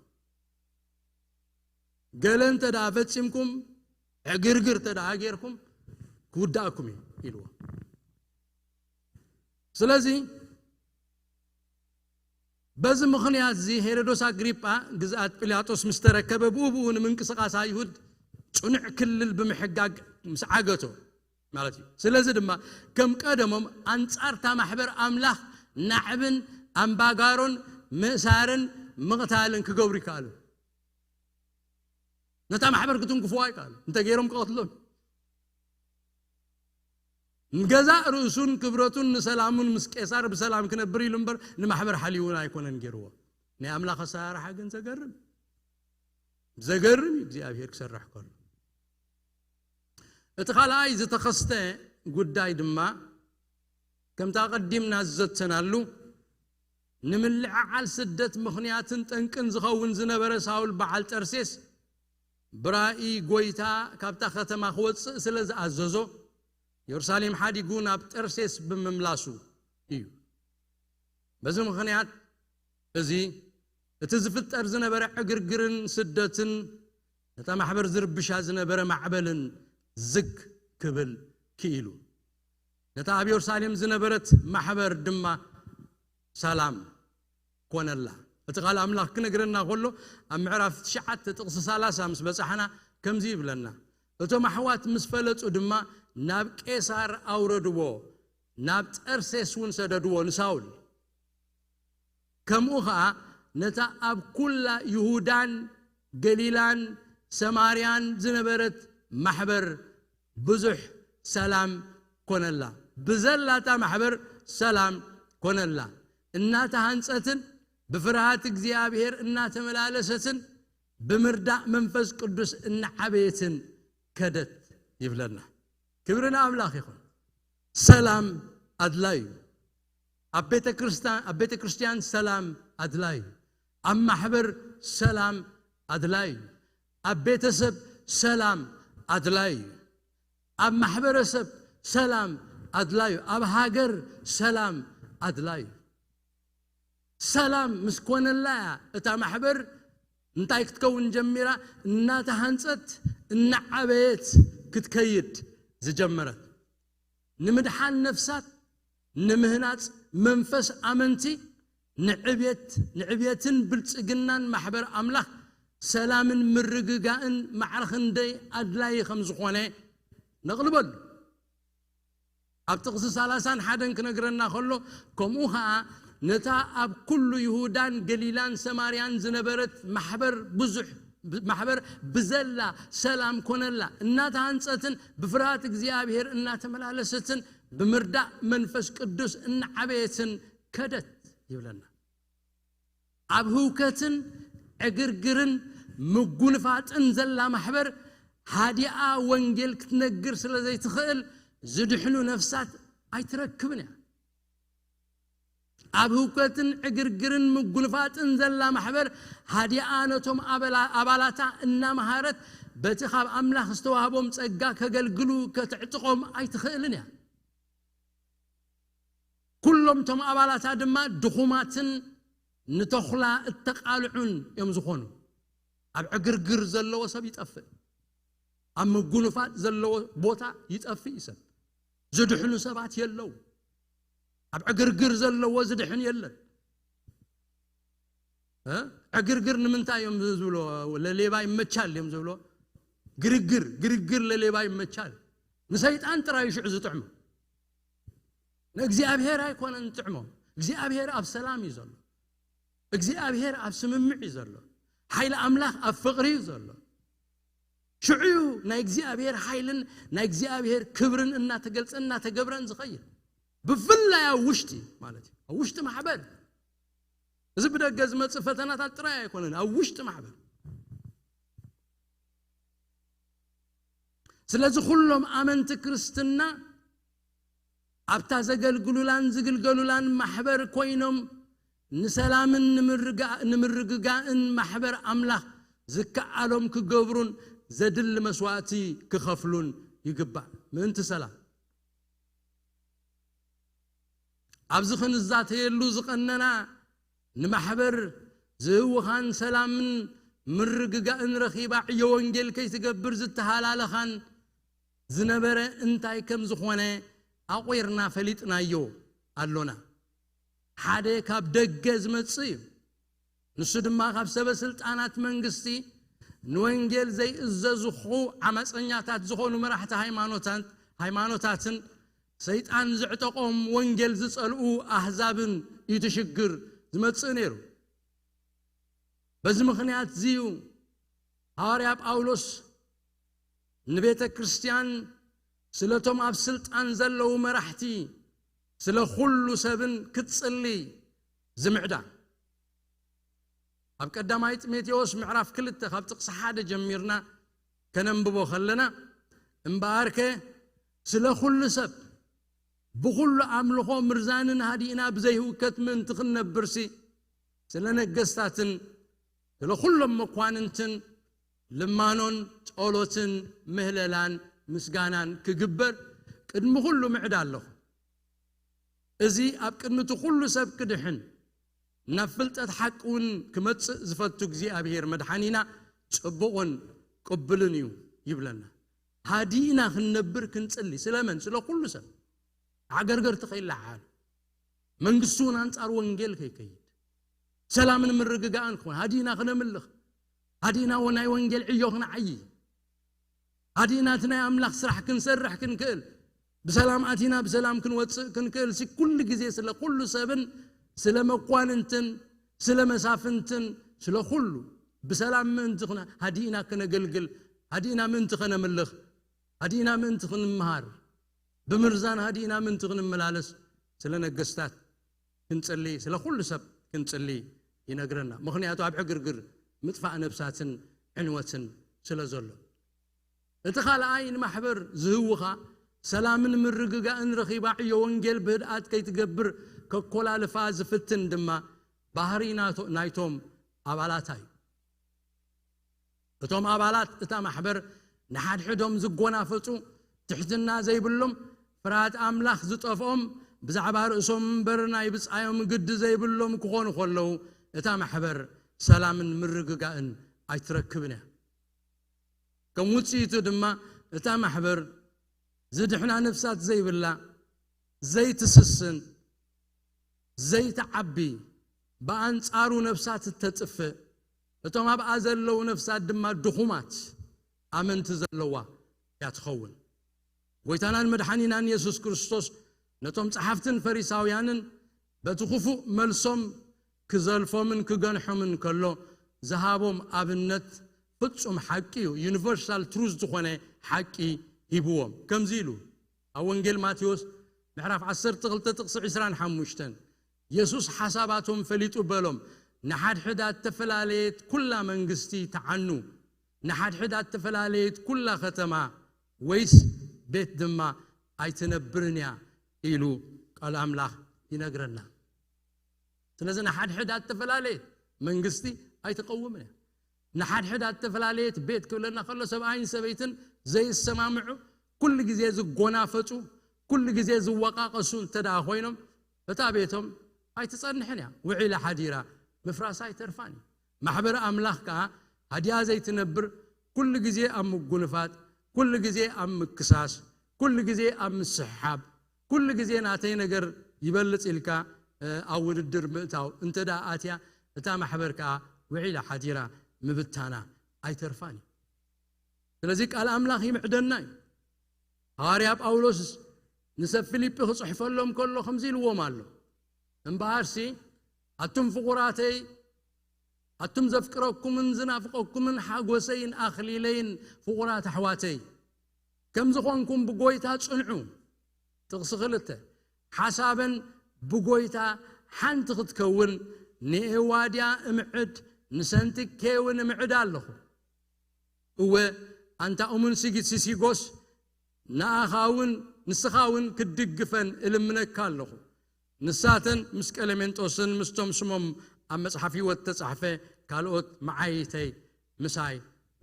ገለ እንተ ደኣ ፈጺምኩም፣ ዕግርግር እንተ ደኣ ገይርኩም ክውዳእኩም እዩ ኢልዎም። ስለዚ በዚ ምኽንያት እዚ ሄሮዶስ ኣግሪጳ ግዝኣት ጲላጦስ ምስ ተረከበ፣ ብኡ ብኡ ንምንቅስቓስ ኣይሁድ ጽኑዕ ክልል ብምሕጋግ ምስ ዓገቶ ማለት እዩ። ስለዚ ድማ ከም ቀደሞም ኣንጻርታ ማሕበር ኣምላኽ ናዕብን ኣምባጋሮን ምእሳርን ምቕታልን ክገብሩ ይከኣሉ። ነታ ማሕበር ክትንክፍዋ ይከኣሉ። እንተ ገይሮም ክቐትሎም። ንገዛእ ርእሱን ክብረቱን ንሰላሙን ምስ ቄሳር ብሰላም ክነብር ኢሉ እምበር ንማሕበር ሓልዩውን ኣይኮነን ገይርዎ። ናይ ኣምላኽ ኣሰራርሓ ግን ዘገርም፣ ዘገርም እዩ እግዚኣብሔር ክሰርሕ ከሎ። እቲ ካልኣይ ዝተኸስተ ጉዳይ ድማ ከምቲ ኣቐዲምና ዝዘተናሉ ንምልዕዓል ስደት ምኽንያትን ጠንቅን ዝኸውን ዝነበረ ሳውል በዓል ጠርሴስ ብራእይ ጎይታ ካብታ ከተማ ክወጽእ ስለ ዝኣዘዞ የሩሳሌም ሓዲጉ ናብ ጠርሴስ ብምምላሱ እዩ። በዚ ምኽንያት እዚ እቲ ዝፍጠር ዝነበረ ዕግርግርን ስደትን ነታ ማሕበር ዝርብሻ ዝነበረ ማዕበልን ዝግ ክብል ክኢሉ። ነታ ኣብ የሩሳሌም ዝነበረት ማሕበር ድማ ሰላም ኮነላ። እቲ ቃል ኣምላኽ ክነግረና ከሎ ኣብ ምዕራፍ ትሽዓተ ጥቕሲ ሰላሳ ምስ በጻሕና ከምዚ ይብለና፣ እቶም ኣሕዋት ምስ ፈለጡ ድማ ናብ ቄሳር ኣውረድዎ፣ ናብ ጠርሴስ እውን ሰደድዎ ንሳውል። ከምኡ ኸኣ ነታ ኣብ ኩላ ይሁዳን ገሊላን ሰማርያን ዝነበረት ማሕበር ብዙሕ ሰላም ኮነላ። ብዘላታ ማሕበር ሰላም ኮነላ። እናተሃንጸትን ብፍርሃት እግዚኣብሔር እናተመላለሰትን ብምርዳእ መንፈስ ቅዱስ እናዓበየትን ከደት ይብለና። ክብሪ ንኣምላኽ ይኹን። ሰላም ኣድላይ እዩ። ኣብ ቤተ ክርስቲያን፣ ኣብ ቤተ ክርስቲያን ሰላም ኣድላይ እዩ። ኣብ ማሕበር ሰላም ኣድላይ እዩ። ኣብ ቤተሰብ ሰላም ኣድላይ እዩ። ኣብ ማሕበረሰብ ሰላም ኣድላይ እዩ። ኣብ ሃገር ሰላም ኣድላይ እዩ። ሰላም ምስ ኮነላ እያ እታ ማሕበር እንታይ ክትከውን ጀሚራ? እናተሃንጸት እናዓበየት ክትከይድ ዝጀመረት። ንምድሓን ነፍሳት፣ ንምህናጽ መንፈስ ኣመንቲ፣ ንዕብየት፣ ንዕብየትን ብልጽግናን ማሕበር ኣምላኽ ሰላምን ምርግጋእን ማዕረ ክንደይ ኣድላዪ ከም ዝኾነ ነቕልበሉ። ኣብ ጥቕሲ ሰላሳን ሓደን ክነግረና ከሎ፣ ከምኡ ኸኣ ነታ ኣብ ኩሉ ይሁዳን ገሊላን ሰማርያን ዝነበረት ማሕበር ብዙሕ ማሕበር ብዘላ ሰላም ኮነላ፣ እናተሃንጸትን ብፍርሃት እግዚኣብሔር እናተመላለሰትን ብምርዳእ መንፈስ ቅዱስ እናዓበየትን ከደት ይብለና። ኣብ ህውከትን ዕግርግርን ምጉንፋጥን ዘላ ማሕበር ሃዲኣ ወንጌል ክትነግር ስለ ዘይትኽእል ዝድሕኑ ነፍሳት ኣይትረክብን እያ። ኣብ ህውከትን ዕግርግርን ምጉንፋጥን ዘላ ማሕበር ሃዲኣ ነቶም ኣባላ- ኣባላታ እናመሃረት በቲ ካብ ኣምላኽ ዝተዋህቦም ጸጋ ከገልግሉ ከተዕጥቖም ኣይትኽእልን እያ። ኩሎም እቶም ኣባላታ ድማ ድኹማትን ንተኹላ እተቓልዑን እዮም ዝኾኑ። ኣብ ዕግርግር ዘለዎ ሰብ ይጠፍእ። ኣብ ምጉንፋጥ ዘለዎ ቦታ ይጠፍእ እዩ ሰብ። ዝድሕኑ ሰባት የለው። ኣብ ዕግርግር ዘለዎ ዝድሕን የለን። እ? ዕግርግር ንምንታይ እዮም ዝብሎ? ለሌባ ይመቻል እዮም ዝብሎ። ግርግር ግርግር ለሌባ ይመቻል። ንሰይጣን ጥራይ ሽዑ ዝጥዕሞ። ንእግዚኣብሔር ኣይኮነን ዝጥዕሞ። እግዚኣብሔር ኣብ ሰላም እዩ ዘሎ። እግዚኣብሔር ኣብ ስምምዕ እዩ ዘሎ። ሓይሊ ኣምላኽ ኣብ ፍቕሪ እዩ ዘሎ። ሽዑ እዩ ናይ እግዚኣብሔር ሓይልን ናይ እግዚኣብሔር ክብርን እናተገልጸን እናተገብረን ዝኸይድ። ብፍላይ ኣብ ውሽጢ ማለት እዩ። ኣብ ውሽጢ ማሕበር። እዚ ብደገ ዝመጽእ ፈተናታት ጥራይ ኣይኮነን፣ ኣብ ውሽጢ ማሕበር። ስለዚ ኩሎም ኣመንቲ ክርስትና ኣብታ ዘገልግሉላን ዝግልገሉላን ማሕበር ኮይኖም ንሰላምን ንምርጋ- ንምርግጋእን ማሕበር ኣምላኽ ዝከኣሎም ክገብሩን ዘድሊ መስዋእቲ ክኸፍሉን ይግባእ። ምእንቲ ሰላም ኣብዚ ክንዛተየሉ ዝቐነና ንማሕበር ዝህውኻን ሰላምን ምርግጋእን ረኺባ ዕዮ ወንጌል ከይትገብር ዝተሃላለኻን ዝነበረ እንታይ ከም ዝኾነ ኣቑርና ፈሊጥናዮ ኣሎና። ሓደ ካብ ደገ ዝመጽእ እዩ። ንሱ ድማ ካብ ሰበ ስልጣናት መንግስቲ ንወንጌል ዘይእዘዝኹ ዓመፀኛታት ዝኾኑ መራሕቲ ሃይማኖታት- ሃይማኖታትን ሰይጣን ዝዕጠቖም ወንጌል ዝጸልኡ ኣህዛብን እዩ እቲ ሽግር ዝመጽእ ነይሩ። በዚ ምኽንያት እዚ እዩ ሃዋርያ ጳውሎስ ንቤተ ክርስቲያን ስለቶም ኣብ ስልጣን ዘለዉ መራሕቲ ስለ ኩሉ ሰብን ክትጽሊ ዝምዕዳ። ኣብ ቀዳማይ ጢሞቴዎስ ምዕራፍ ክልተ ካብ ጥቕሲ ሓደ ጀሚርና ከነንብቦ ከለና፣ እምበኣርከ ስለ ኩሉ ሰብ ብኹሉ ኣምልኾ ምርዛንን ሃዲእና ብዘይህውከት ምእንቲ ክንነብርሲ፣ ስለ ነገስታትን ስለ ኩሎም መኳንንትን ልማኖን ጸሎትን ምህለላን ምስጋናን ክግበር ቅድሚ ኩሉ ምዕዳ ኣለኹ። እዚ ኣብ ቅድሚ እቲ ኩሉ ሰብ ክድሕን ናብ ፍልጠት ሓቂ እውን ክመጽእ ዝፈቱ እግዚኣብሔር መድሓኒና ጽቡቕን ቅብልን እዩ ይብለና። ሃዲእና ክንነብር ክንጽሊ ስለመን? ስለ ኩሉ ሰብ። ዓገርገርቲ ከይለዓሉ፣ መንግስቲ እውን ኣንጻር ወንጌል ከይከይድ፣ ሰላምን ምርግጋእን ክኾን ሃዲእና ክነምልኽ፣ ሃዲእና ናይ ወንጌል ዕዮ ክንዓዪ፣ ሃዲእና እቲ ናይ ኣምላኽ ስራሕ ክንሰርሕ ክንክእል፣ ብሰላም ኣቲና ብሰላም ክንወፅእ ክንክእል ሲ ኩሉ ግዜ ስለ ኩሉ ሰብን ስለ መኳንንትን ስለ መሳፍንትን ስለ ኩሉ ብሰላም ምእንቲ ክነ- ሃዲእና ክነገልግል፣ ሃዲእና ምእንቲ ከነምልኽ፣ ሃዲእና ምእንቲ ክንምሃር፣ ብምርዛን ሃዲእና ምእንቲ ክንመላለስ ስለ ነገስታት ክንጽሊ፣ ስለ ኩሉ ሰብ ክንጽሊ ይነግረና። ምኽንያቱ ኣብ ዕግርግር ምጥፋእ ነብሳትን ዕንወትን ስለ ዘሎ። እቲ ካልኣይ ንማሕበር ዝህውኻ ሰላምን ምርግጋእን ረኺባ ዕዮ ወንጌል ብህድኣት ከይትገብር ከኮላልፋ ዝፍትን ድማ ባህሪ ናቶ- ናይቶም ኣባላታ እዩ። እቶም ኣባላት እታ ማሕበር ንሓድሕዶም ዝጎናፈጹ፣ ትሕትና ዘይብሎም፣ ፍርሃት ኣምላኽ ዝጠፍኦም፣ ብዛዕባ ርእሶም እምበር ናይ ብጻዮም ግዲ ዘይብሎም ክኾኑ ከለዉ፣ እታ ማሕበር ሰላምን ምርግጋእን ኣይትረክብን እያ። ከም ውጽኢቱ ድማ እታ ማሕበር ዝድሕና ነፍሳት ዘይብላ፣ ዘይትስስን፣ ዘይትዓቢ፣ ብኣንጻሩ ነፍሳት እተጥፍእ፣ እቶም ኣብኣ ዘለዉ ነፍሳት ድማ ድኹማት ኣመንቲ ዘለዋ እያ ትኸውን። ጎይታናን መድሓኒናን የሱስ ክርስቶስ ነቶም ጸሓፍትን ፈሪሳውያንን በቲ ክፉእ መልሶም ክዘልፎምን ክገንሖምን ከሎ ዝሃቦም ኣብነት ፍጹም ሓቂ እዩ። ዩኒቨርሳል ትሩዝ ዝኾነ ሓቂ ሂብዎም። ከምዚ ኢሉ ኣብ ወንጌል ማቴዎስ ምዕራፍ ዓሰርተ ክልተ ጥቕሲ ዕስራን ሓሙሽተን፣ የሱስ ሓሳባቶም ፈሊጡ በሎም፣ "ንሓድሕድ ኣተፈላለየት ኩላ መንግስቲ ተዓኑ፣ ንሓድሕድ ኣተፈላለየት ኩላ ከተማ ወይስ ቤት ድማ ኣይትነብርን እያ" ኢሉ ቃል ኣምላኽ ይነግረና። ስለዚ ንሓድሕድ ኣተፈላለየት መንግስቲ ኣይትቐውምን እያ። ንሓድሕድ ኣተፈላለየት ቤት ክብለና ከሎ ሰብኣይን ሰበይትን ዘይሰማምዑ፣ ኩሉ ግዜ ዝጎናፈጹ፣ ኩሉ ግዜ ዝወቃቀሱ እንተ ደኣ ኮይኖም እታ ቤቶም ኣይትጸንሕን እያ። ውዒላ ሓዲራ ምፍራሳ ኣይተርፋን እዩ። ማሕበር ኣምላኽ ከኣ ሃዲያ ዘይትነብር፣ ኩሉ ግዜ ኣብ ምጉንፋጥ፣ ኩሉ ግዜ ኣብ ምክሳስ፣ ኩሉ ግዜ ኣብ ምስሕሓብ፣ ኩሉ ግዜ ናተይ ነገር ይበልጽ ኢልካ ኣብ ውድድር ምእታው እንተ ደኣ ኣትያ፣ እታ ማሕበር ከኣ ውዒላ ሓዲራ ምብታና ኣይተርፋን እዩ። ስለዚ ቃል ኣምላኽ ይምዕደና እዩ። ሃዋርያ ጳውሎስ ንሰብ ፊልጲ ክጽሕፈሎም ከሎ ከምዚ ኢልዎም ኣሎ፣ "እምበኣርሲ ኣቱም ፍቑራተይ፣ ኣቱም ዘፍቅረኩምን ዝናፍቐኩምን ሓጎሰይን ኣኽሊለይን ፍቑራት ኣሕዋተይ፣ ከም ዝኾንኩም ብጎይታ ጽንዑ።" ጥቕሲ ክልተ፣ ሓሳበን ብጎይታ ሓንቲ ክትከውን ንኤዋድያ እምዕድ፣ ንሰንቲኬ እውን እምዕድ ኣለኹ። እወ፣ ኣንታ እሙን ሲጊ-፣ ሲሲጎስ፣ ንኣኻ እውን፣ ንስኻ እውን ክትድግፈን እልምነካ ኣለኹ። ንሳተን ምስ ቀለሜንጦስን ምስቶም ስሞም ኣብ መጽሓፍ ህይወት ተጻሕፈ ካልኦት መዓይይተይ ምሳይ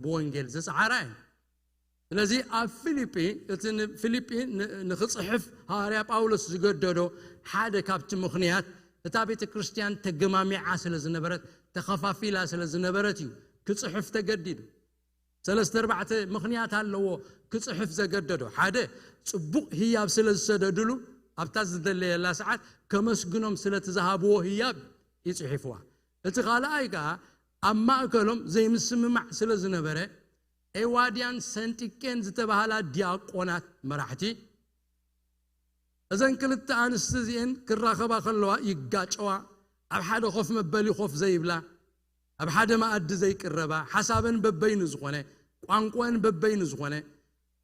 ብወንጌል ዝጸዓራ እየን። ስለዚ ኣብ ፊልጲ፣ እቲ ንፊልጲ ን-፣ ንኽጽሕፍ ሃዋርያ ጳውሎስ ዝገደዶ ሓደ ካብቲ ምኽንያት፣ እታ ቤተ ክርስቲያን ተገማሚዓ ስለ ዝነበረት፣ ተኸፋፊላ ስለ ዝነበረት እዩ ክጽሕፍ ተገዲዱ። ሰለስተ ኣርባዕተ ምኽንያት ኣለዎ ክጽሕፍ ዘገደዶ። ሓደ፣ ጽቡቕ ህያብ ስለ ዝሰደድሉ፣ ኣብታ ዝደለየላ ሰዓት ከመስግኖም ስለቲ ዝሃብዎ ህያብ ይጽሒፍዋ። እቲ ካልኣይ ከኣ ኣብ ማእከሎም ዘይምስምማዕ ስለ ዝነበረ፣ ኤዋድያን ሰንጢቄን ዝተባህላ ዲያቆናት መራሕቲ፣ እዘን ክልተ ኣንስቲ እዚኤን ክራኸባ ከለዋ ይጋጨዋ፣ ኣብ ሓደ ኮፍ መበሊ ኮፍ ዘይብላ፣ ኣብ ሓደ መኣዲ ዘይቅረባ፣ ሓሳበን በበይኑ ዝኾነ፣ ቋንቋን በበይኑ ዝኾነ፣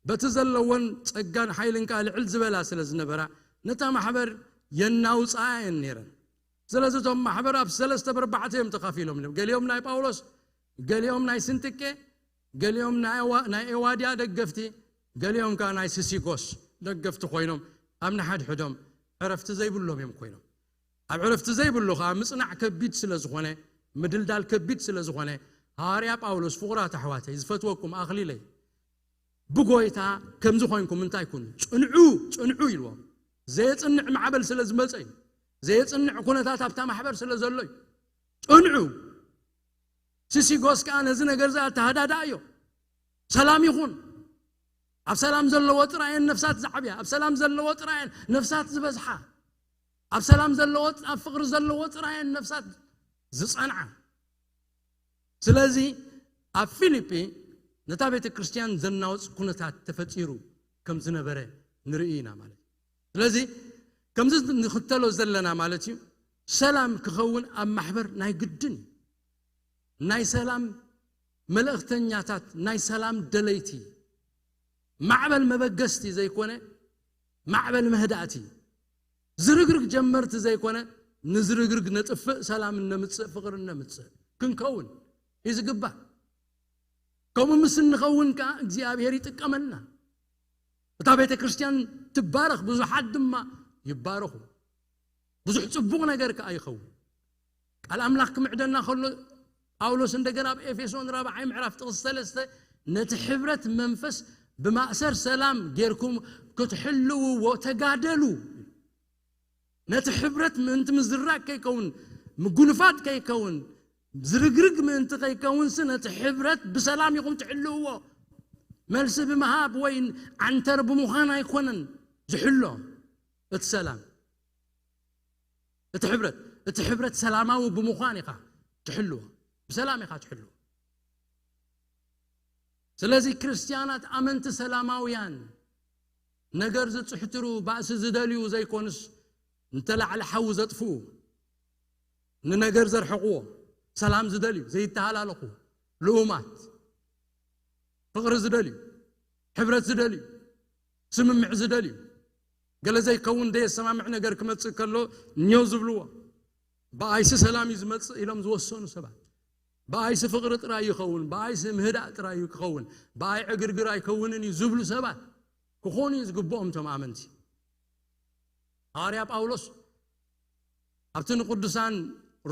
በቲ ዘለወን ጸጋን ሓይልን ከኣ ልዕል ዝበላ ስለ ዝነበራ፣ ነታ ማሕበር የናውጻኣ እየን ነይረን። ስለዚ እቶም ማሕበር ኣብ ሰለስተ ብርባዕተ እዮም ተኻፊሎም ነይሮም። ገሊኦም ናይ ጳውሎስ፣ ገሊኦም ናይ ስንጥቄ፣ ገሊኦም ናይ ኤዋ-፣ ናይ ኤዋድያ ደገፍቲ፣ ገሊኦም ከኣ ናይ ስሲጎስ ደገፍቲ ኮይኖም ኣብ ንሓድሕዶም ዕረፍቲ ዘይብሎም እዮም ኮይኖም። ኣብ ዕረፍቲ ዘይብሉ ከኣ ምጽናዕ ከቢድ ስለ ዝኾነ፣ ምድልዳል ከቢድ ስለ ዝኾነ፣ ሃዋርያ ጳውሎስ፣ "ፍቑራት ኣሕዋተይ፣ ዝፈትወኩም ኣኽሊለይ፣ ብጎይታ ከምዚ ኮይንኩም እንታይ ኩኑ፣ ጽንዑ፣ ጽንዑ" ኢልዎም። ዘየጽንዕ ማዕበል ስለ ዝመጸ እዩ። ዘየጽንዕ ኩነታት ኣብታ ማሕበር ስለ ዘሎ እዩ። ጽንዑ። ሲሲጎስ ከኣ ነዚ ነገር እዚ ኣተሃዳድኣዮ። ሰላም ይኹን። ኣብ ሰላም ዘለዎ ጥራየን ነፍሳት ዝዓብያ፣ ኣብ ሰላም ዘለዎ ጥራየን ነፍሳት ዝበዝሓ፣ ኣብ ሰላም ዘለዎ፣ ኣብ ፍቕሪ ዘለዎ ጥራየን ነፍሳት ዝጸንዓ። ስለዚ ኣብ ፊልጲ ነታ ቤተ ክርስቲያን ዘናውጽ ኩነታት ተፈጢሩ ከም ዝነበረ ንርኢ ኢና ማለት እዩ። ስለዚ ከምዚ ንኽተሎ ዘለና ማለት እዩ፣ ሰላም ክኸውን ኣብ ማሕበር ናይ ግድን እዩ። ናይ ሰላም መልእኽተኛታት፣ ናይ ሰላም ደለይቲ፣ ማዕበል መበገስቲ ዘይኮነ፣ ማዕበል መህዳእቲ፣ ዝርግርግ ጀመርቲ ዘይኮነ፣ ንዝርግርግ ነጥፍእ፣ ሰላም እነምጽእ፣ ፍቕሪ እነምጽእ ክንከውን እዩ ዝግባእ። ከምኡ ምስ እንኸውን ከኣ እግዚኣብሔር ይጥቀመልና። እታ ቤተ ክርስቲያን ትባረኽ፣ ብዙሓት ድማ ይባረኹ። ብዙሕ ጽቡቕ ነገር ከኣ ይኸውን። ቃል ኣምላኽ ክምዕደና ከሎ ጳውሎስ እንደገና ኣብ ኤፌሶን ራብዓይ ምዕራፍ ጥቕሲ ሰለስተ፣ "ነቲ ሕብረት መንፈስ ብማእሰር ሰላም ጌርኩም ክትሕልውዎ ተጋደሉ።" ነቲ ሕብረት ምእንቲ ምዝራግ ከይከውን፣ ምጉንፋት ከይከውን፣ ዝርግርግ ምእንቲ ከይከውንሲ ነቲ ሕብረት ብሰላም ኢኹም ትሕልውዎ። መልሲ ብምሃብ ወይ ዓንተር ብምዃን ኣይኮነን ዝሕሎ እቲ ሰላም። እቲ ሕብረት፣ እቲ ሕብረት ሰላማዊ ብምዃን ኢኻ ትሕልዎ። ብሰላም ኢኻ ትሕልዎ። ስለዚ ክርስትያናት ኣመንቲ ሰላማውያን፣ ነገር ዝጽሕትሩ፣ ባእሲ ዝደልዩ ዘይኮኑስ፣ እንተላዕሊ ሓዊ ዘጥፍኡ፣ ንነገር ዘርሕቕዎ፣ ሰላም ዝደልዩ፣ ዘይተሃላለኹ፣ ልኡማት፣ ፍቕሪ ዝደልዩ፣ ሕብረት ዝደልዩ፣ ስምምዕ ዝደልዩ፣ ገለ ዘይከውን ደየሰማምዕ ነገር ክመጽእ ከሎ ኘው ዝብልዎ፣ ብኣይሲ ሰላም እዩ ዝመጽእ ኢሎም ዝወሰኑ ሰባት፣ ብኣይሲ ፍቕሪ ጥራይ ይኸውን፣ ብኣይሲ ምህዳእ ጥራይ እዩ ክኸውን፣ ብኣይ ዕግርግር ኣይከውንን እዩ ዝብሉ ሰባት ክኾኑ እዩ ዝግብኦም እቶም ኣመንቲ። ሃዋርያ ጳውሎስ ኣብቲ ንቅዱሳን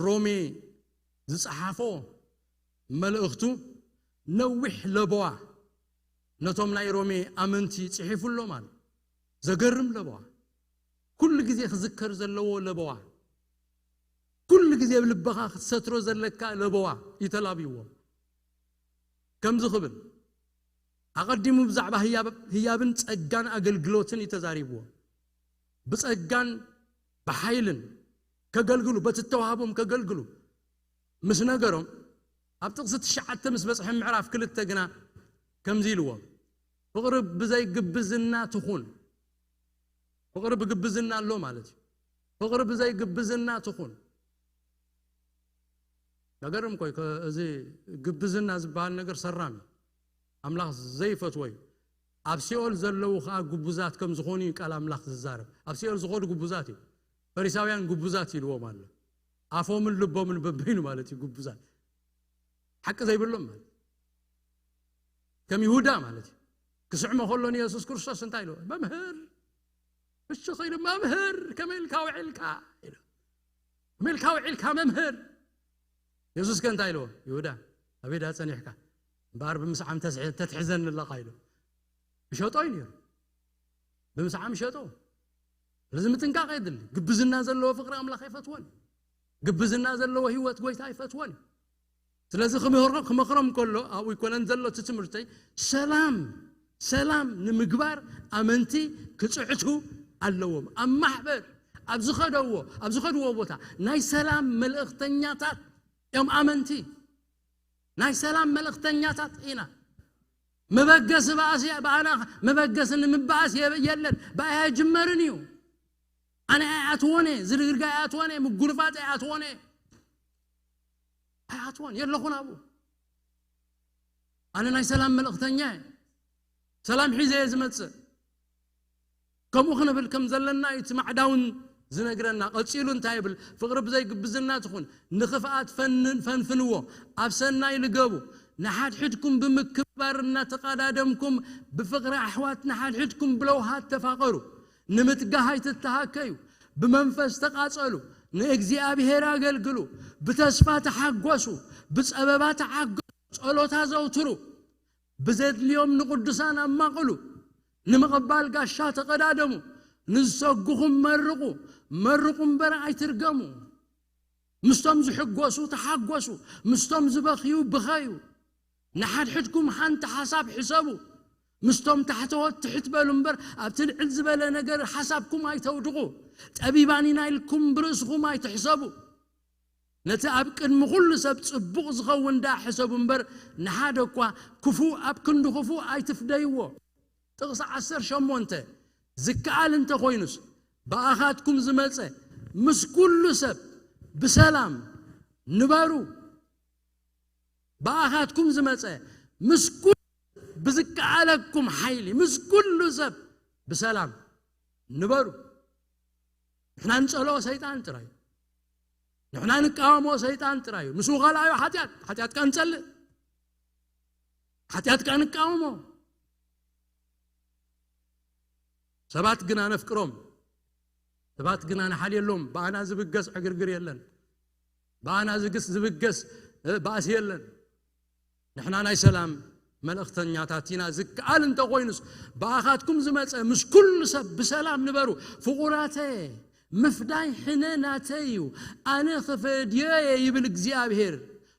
ሮሜ ዝጸሓፎ መልእኽቱ ነዊሕ ለበዋ ነቶም ናይ ሮሜ ኣመንቲ ጽሒፉሎም ኣሎ። ዘገርም ለበዋ፣ ኩሉ ግዜ ክዝከር ዘለዎ ለበዋ፣ ኩሉ ግዜ ኣብ ልብኻ ክትሰትሮ ዘለካ ለበዋ እዩ ተላብይዎም። ከምዚ ክብል ኣቐዲሙ ብዛዕባ ህያብ-፣ ህያብን ጸጋን ኣገልግሎትን እዩ ተዛሪብዎ። ብጸጋን ብሓይልን ከገልግሉ፣ በቲ እተዋህቦም ከገልግሉ ምስ ነገሮም፣ ኣብ ጥቕሲ ትሽዓተ ምስ በጽሐ ምዕራፍ ክልተ ግና ከምዚ ኢልዎም፣ ፍቕሪ ብዘይ ግብዝና ትኹን። ፍቕሪ ብግብዝና ኣሎ ማለት እዩ። ፍቕሪ ብዘይ ግብዝና ትኹን። ነገርም ኮይ፣ ከ-፣ እዚ ግብዝና ዝበሃል ነገር ሰራም እዩ። ኣምላኽ ዘይፈትዎ እዩ። ኣብ ሲኦል ዘለዉ ኸኣ ግቡዛት ከም ዝኾኑ እዩ ቃል ኣምላኽ ዝዛረብ። ኣብ ሲኦል ዝኾዱ ግቡዛት እዩ። ፈሪሳውያን ግቡዛት ኢልዎም ኣሎ። ኣፎምን ልቦምን በበይኑ ማለት እዩ ግቡዛት። ሓቂ ዘይብሎም ማለት እዩ። ከም ይሁዳ ማለት እዩ። ክስዕሞ ከሎ ንየሱስ ክርስቶስ እንታይ ኢልዎ? መምህር። እሺ ኸይሉ፣ "መምህር፣ ከመይ ኢልካ ውዒልካ?" ኢሉ። "ከመይ ኢልካ ውዒልካ መምህር?" የሱስ ከ እንታይ ኢልዎ? "ይሁዳ፣ ኣበይ ደኣ ጸኒሕካ? እምበኣር ብምስዓም ተስሒ-፣ ተትሕዘኒ ኣለኻ?" ኢሉ። ይሸጦ እዩ ነይሩ። ብምስዓም ይሸጦ። ስለዚ ምጥንቃቕ የድሊ። ግብዝና ዘለዎ ፍቕሪ ኣምላኽ ኣይፈትዎን። ግብዝና ዘለዎ ህይወት ጎይታ ኣይፈትዎን። ስለዚ ክምህሮ-፣ ክመኽሮም ከሎ ኣብኡ ይኮነን ዘሎ እቲ ትምህርተይ፣ ሰላም፣ ሰላም ንምግባር ኣመንቲ ክጽዕቱ ኣለዎም። ኣብ ማሕበር፣ ኣብ ዝኸደዎ፣ ኣብ ዝኸድዎ ቦታ ናይ ሰላም መልእኽተኛታት እዮም ኣመንቲ። ናይ ሰላም መልእኽተኛታት ኢና። መበገሲ ባእሲ፣ ብኣና መበገሲ ንምባእስ የ-፣ የለን። ብኣይ ኣይጅመርን እዩ። ኣነ ኣይኣትዎን እየ፣ ዝርግርጋ ኣይኣትዎን እየ፣ ምጉርፋጥ ኣይኣትዎን እየ። ኣይኣትዎን፣ የለኹን ኣብኡ። ኣነ ናይ ሰላም መልእኽተኛ እየ። ሰላም ሒዘ እየ ዝመጽእ። ከምኡ ክንብል ከም ዘለና እዩ እቲ ማዕዳውን ዝነግረና። ቀጺሉ እንታይ ይብል? ፍቕሪ ብዘይ ግብዝና ትኹን፣ ንኽፍኣት ፈን-፣ ፈንፍንዎ፣ ኣብ ሰናይ ልገቡ፣ ንሓድሕድኩም ብምክብባር እናተቐዳደምኩም፣ ብፍቕሪ ኣሕዋት ንሓድሕድኩም ብለውሃት ተፋቐሩ። ንምትጋህ ኣይትተሃከዩ፣ ብመንፈስ ተቓጸሉ፣ ንእግዚኣብሔር ኣገልግሉ፣ ብተስፋ ተሓጎሱ፣ ብጸበባ ተዓገሱ፣ ጸሎት ኣዘውትሩ፣ ብዘድልዮም ንቕዱሳን ኣማቕሉ፣ ንምቕባል ጋሻ ተቐዳደሙ፣ ንዝሰጉኹም መርቑ፣ መርቑ እምበር ኣይትርገሙ። ምስቶም ዝሕጎሱ ተሓጎሱ፣ ምስቶም ዝበኽዩ ብኸዩ። ንሓድሕድኩም ሓንቲ ሓሳብ ሕሰቡ። ምስቶም ታሕተዎት ትሕት በሉ እምበር፣ ኣብቲ ልዕል ዝበለ ነገር ሓሳብኩም ኣይተውድቑ። ጠቢባን ኢና ኢልኩም ብርእስኹም ኣይትሕሰቡ። ነቲ ኣብ ቅድሚ ኩሉ ሰብ ጽቡቕ ዝኸውን ደኣ ሕሰቡ እምበር፣ ንሓደ እኳ ክፉእ ኣብ ክንዲ ክፉእ ኣይትፍደይዎ። ጥቕሲ ዓሰርተ ሸሞንተ፣ ዝከኣል እንተ ኾይኑስ፣ ብኣኻትኩም ዝመጸ ምስ ኩሉ ሰብ ብሰላም ንበሩ። ብኣኻትኩም ዝመጸ ምስ ኩሉ፣ ብዝከኣለኩም ሓይሊ ምስ ኩሉ ሰብ ብሰላም ንበሩ። ንሕና ንጸልኦ ሰይጣን ጥራይ እዩ። ንሕና ንቃወሞ ሰይጣን ጥራይ እዩ። ምስኡ ካልኣዩ ሓጢኣት፣ ሓጢኣት ከኣ ንጸልእ፣ ሓጢኣት ከኣ ንቃወሞ። ሰባት ግና ነፍቅሮም፣ ሰባት ግና ንሓልየሎም። ብኣና ዝብገስ ዕግርግር የለን። ብኣና ዝግስ-፣ ዝብገስ፣ እ፣ ባእሲ የለን። ንሕና ናይ ሰላም መልእኽተኛታት ኢና። ዝከኣል እንተኾይኑስ፣ ብኣኻትኩም ዝመጸ ምስ ኩሉ ሰብ ብሰላም ንበሩ። ፍቑራተየ፣ ምፍዳይ ሕነ ናተይ እዩ፣ ኣነ ክፈድዮ እየ ይብል እግዚኣብሔር።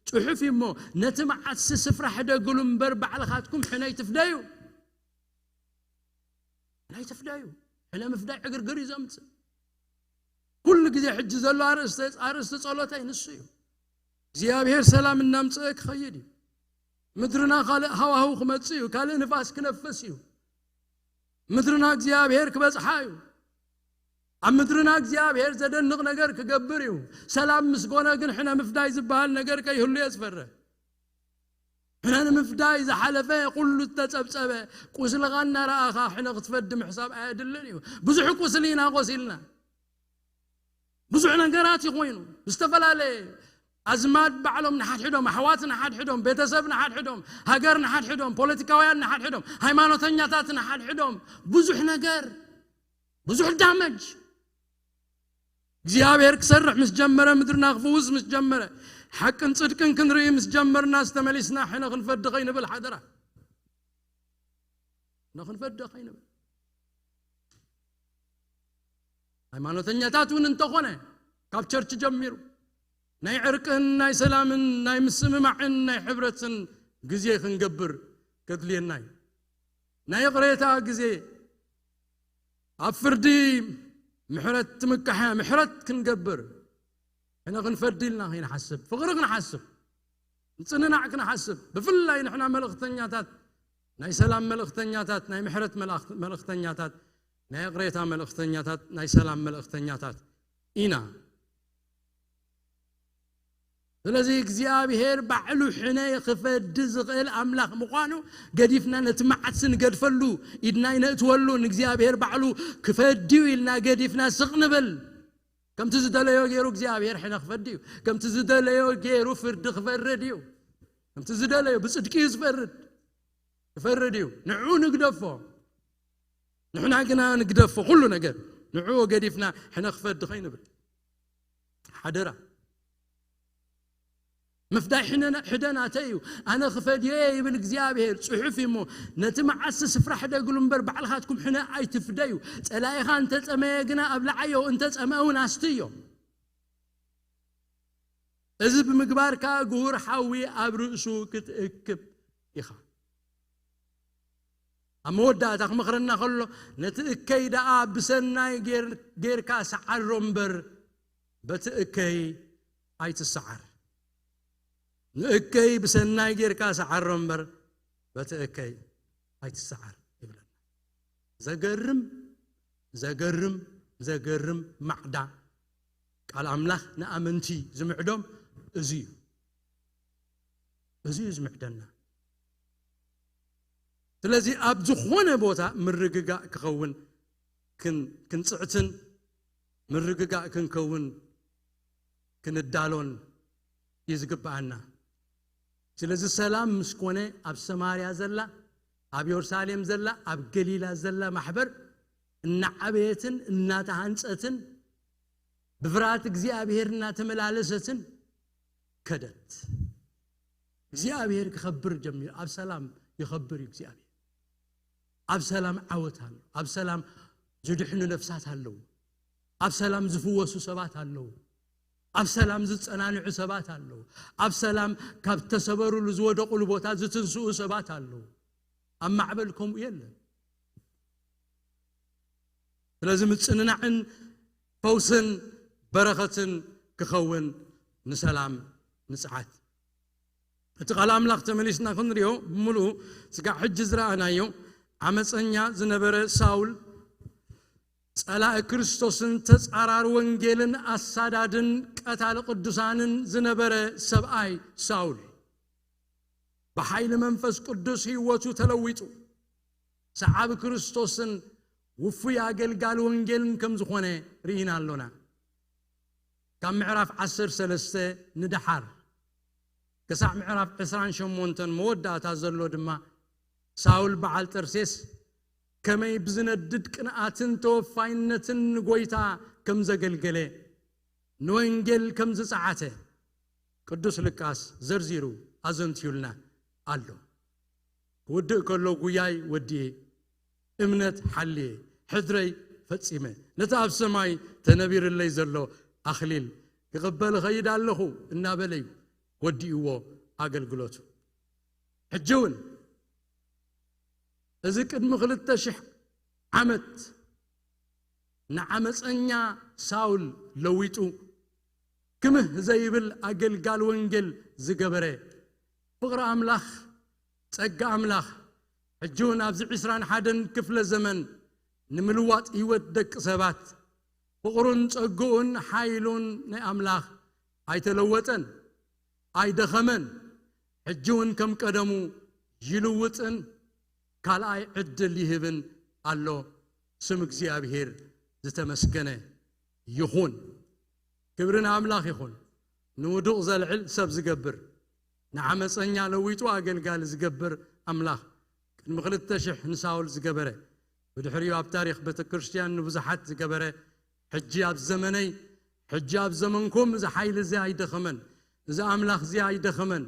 ጽሑፍ እዩ እሞ፣ ነቲ መዓትሲ ስፍራ ሕደግሉ እምበር፣ ባዕልኻትኩም ሕነ ኣይትፍደዩ። ናይ ትፍዳዩ። ሕነ ምፍዳይ ዕግርግር እዩ ዘምጽእ። ኩሉ ግዜ ሕጂ ዘሎ ኣርእስተ-፣ ኣርእስቲ ጸሎተይ ንሱ እዩ። እግዚኣብሔር ሰላም እናምጽአ ክኸይድ እዩ። ምድርና ካልእ ሃዋህው ክመጽእ እዩ፣ ካልእ ንፋስ ክነፍስ እዩ። ምድርና እግዚኣብሔር ክበጽሓ እዩ። ኣብ ምድርና እግዚኣብሔር ዘደንቕ ነገር ክገብር እዩ። ሰላም ምስ ኮነ ግን ሕነ ምፍዳይ ዝበሃል ነገር ከይህሉ እየ ዝፈርህ። ሕነ ንምፍዳይ ዝሓለፈ ኩሉ ዝተጸብጸበ ቁስልኻ እናረኣኻ ሕነ ክትፈዲ ምሕሳብ ኣየድልን እዩ። ብዙሕ ቁስሊ ኢና ቆሲልና። ብዙሕ ነገራት እዩ ኮይኑ። ዝተፈላለየ ኣዝማድ ባዕሎም ንሓድሕዶም፣ ኣሕዋት ንሓድሕዶም፣ ቤተሰብ ንሓድሕዶም፣ ሃገር ንሓድሕዶም፣ ፖለቲካውያን ንሓድሕዶም፣ ሃይማኖተኛታት ንሓድሕዶም፣ ብዙሕ ነገር፣ ብዙሕ ዳመጅ እግዚኣብሔር ክሰርሕ ምስ ጀመረ፣ ምድርና ክፍውስ ምስ ጀመረ፣ ሓቅን ጽድቅን ክንርኢ ምስ ጀመርና፣ ዝተመሊስና ሕነ ክንፈዲ ከይንብል ሓደራ። ሕነ ክንፈዲ ከይንብል። ሃይማኖተኛታት እውን እንተኾነ፣ ካብ ቸርች ጀሚሩ ናይ ዕርቅን ናይ ሰላምን ናይ ምስምማዕን ናይ ሕብረትን ግዜ ክንገብር ከድልየና እዩ። ናይ ይቕሬታ ግዜ፣ ኣብ ፍርዲ ምሕረት ትምካሕያ ምሕረት ክንገብር፣ ሕነ ክንፈዲ ኢልና ከይንሓስብ፣ ፍቕሪ ክንሓስብ፣ ምጽንናዕ ክንሓስብ፣ ብፍላይ ንሕና መልእኽተኛታት፣ ናይ ሰላም መልእኽተኛታት፣ ናይ ምሕረት መልእኽት-፣ መልእኽተኛታት፣ ናይ ይቕሬታ መልእኽተኛታት፣ ናይ ሰላም መልእኽተኛታት ኢና። ስለዚ እግዚኣብሔር ባዕሉ ሕነ ክፈዲ ዝኽእል ኣምላኽ ምዃኑ ገዲፍና ነቲ መዓት ንገድፈሉ፣ ኢድና ይነእትወሉ፣ ንእግዚኣብሔር ባዕሉ ክፈድዩ ኢልና ገዲፍና ስቕ ንብል። ከምቲ ዝደለዮ ገይሩ እግዚኣብሔር ሕነ ክፈዲ እዩ። ከምቲ ዝደለዮ ገይሩ ፍርዲ ክፈርድ እዩ። ከምቲ ዝደለዮ ብጽድቂ እዩ ዝፈርድ፣ ክፈርድ እዩ። ንዕኡ ንግደፎ፣ ንሕና ግና ንግደፎ ኩሉ ነገር። ንዕኡ ገዲፍና ሕነ ክፈዲ ከይንብል ሓደራ። ምፍዳይ ሕነ-፣ ሕደ ናተይ እዩ። ኣነ ክፈድዮ እየ ይብል እግዚኣብሔር። ጽሑፍ እዩ እሞ፣ ነቲ መዓሲ ስፍራ ሕደግሉ እምበር ባዕልኻትኩም ሕነ ኣይትፍደዩ። ጸላኢኻ እንተጸመየ ግና ኣብልዓዮ፣ እንተጸምአ እውን ኣስትዮ። እዚ ብምግባርካ ግሁር ሓዊ ኣብ ርእሱ ክትእክብ ኢኻ። ኣብ መወዳእታ ክመኽረና ከሎ፣ ነቲ እከይ ደኣ ብሰናይ ጌር-፣ ጌርካ ሰዓሮ እምበር በቲ እከይ ኣይትሰዓር። ንእከይ ብሰናይ ጌርካ ሰዓሮ እምበር በቲ እከይ ኣይትሰዓር ይብለና። ዘገርም፣ ዘገርም፣ ዘገርም ማዕዳ ቃል ኣምላኽ ንኣመንቲ ዝምዕዶም እዚ እዩ። እዚ እዩ ዝምዕደና። ስለዚ ኣብ ዝኾነ ቦታ ምርግጋእ ክኸውን ክን-፣ ክንጽዕትን ምርግጋእ ክንከውን ክንዳሎን እዩ ዝግብኣና። ስለዚ ሰላም ምስ ኮነ ኣብ ሰማርያ ዘላ፣ ኣብ የሩሳሌም ዘላ፣ ኣብ ገሊላ ዘላ ማሕበር እናዓበየትን እናተሃንጸትን ብፍርሃት እግዚኣብሔር እናተመላለሰትን ከደት። እግዚኣብሔር ክኸብር ጀሚሩ። ኣብ ሰላም ይኸብር እዩ እግዚኣብሔር። ኣብ ሰላም ዓወት ኣሎ። ኣብ ሰላም ዝድሕኑ ነፍሳት ኣለዉ። ኣብ ሰላም ዝፍወሱ ሰባት ኣለዉ። ኣብ ሰላም ዝጸናንዑ ሰባት ኣለዉ። ኣብ ሰላም ካብ ተሰበሩሉ ዝወደቑሉ ቦታ ዝትንስኡ ሰባት ኣለዉ። ኣብ ማዕበል ከምኡ የለን። ስለዚ ምጽንናዕን ፈውስን በረኸትን ክኸውን ንሰላም ንጽዓት። እቲ ቃል ኣምላኽ ተመሊስና ክንሪኦ ብምሉኡ ስጋዕ ሕጂ ዝረኣናዮ ዓመፀኛ ዝነበረ ሳውል ጸላኢ ክርስቶስን ተጻራሪ ወንጌልን ኣሳዳድን ቀታሊ ቅዱሳንን ዝነበረ ሰብኣይ ሳውል ብሓይሊ መንፈስ ቅዱስ ህይወቱ ተለዊጡ ሰዓቢ ክርስቶስን ውፉይ ኣገልጋሊ ወንጌልን ከም ዝኾነ ርኢና ኣሎና። ካብ ምዕራፍ ዓሰርተ ሰለስተ ንደሓር ክሳዕ ምዕራፍ ዕስራን ሸሞንተን መወዳእታ ዘሎ ድማ ሳውል በዓል ጠርሴስ ከመይ ብዝነድድ ቅንኣትን ተወፋይነትን ንጎይታ ከም ዘገልገለ ንወንጌል ከም ዝጸዓተ ቅዱስ ሉቃስ ዘርዚሩ ኣዘንትዩልና ኣሎ። ክውድእ ከሎ ጉያይ ወድየ፣ እምነት ሓልየ፣ ሕድረይ ፈጺመ፣ ነቲ ኣብ ሰማይ ተነቢርለይ ዘሎ ኣኽሊል ክቕበል እኸይድ ኣለኹ እናበለ እዩ ወዲእዎ ኣገልግሎቱ። ሕጂ እውን እዚ ቅድሚ ክልተ ሽሕ ዓመት ንዓመፀኛ ሳውል ለዊጡ ክምህ ዘይብል ኣገልጋል ወንጌል ዝገበረ ፍቕሪ ኣምላኽ፣ ጸጋ ኣምላኽ ሕጂ እውን ኣብዚ ዕስራን ሓደን ክፍለ ዘመን ንምልዋጥ ህይወት ደቂ ሰባት ፍቕሩን ጸግኡን ሓይሉን ናይ ኣምላኽ ኣይተለወጠን፣ ኣይደኸመን። ሕጂ እውን ከም ቀደሙ ይልውጥን ካልኣይ ዕድል ይህብን ኣሎ። ስም እግዚኣብሔር ዝተመስገነ ይኹን። ክብሪ ንኣምላኽ ይኹን። ንውዱቕ ዘልዕል ሰብ ዝገብር፣ ንዓመፀኛ ለዊጡ ኣገልጋሊ ዝገብር ኣምላኽ፣ ቅድሚ ክልተ ሽሕ ንሳውል ዝገበረ፣ ብድሕሪኡ ኣብ ታሪኽ ቤተ ክርስቲያን ንብዙሓት ዝገበረ፣ ሕጂ ኣብ ዘመነይ፣ ሕጂ ኣብ ዘመንኩም እዚ ሓይሊ እዚ ኣይደኸመን፣ እዚ ኣምላኽ እዚ ኣይደኸመን፣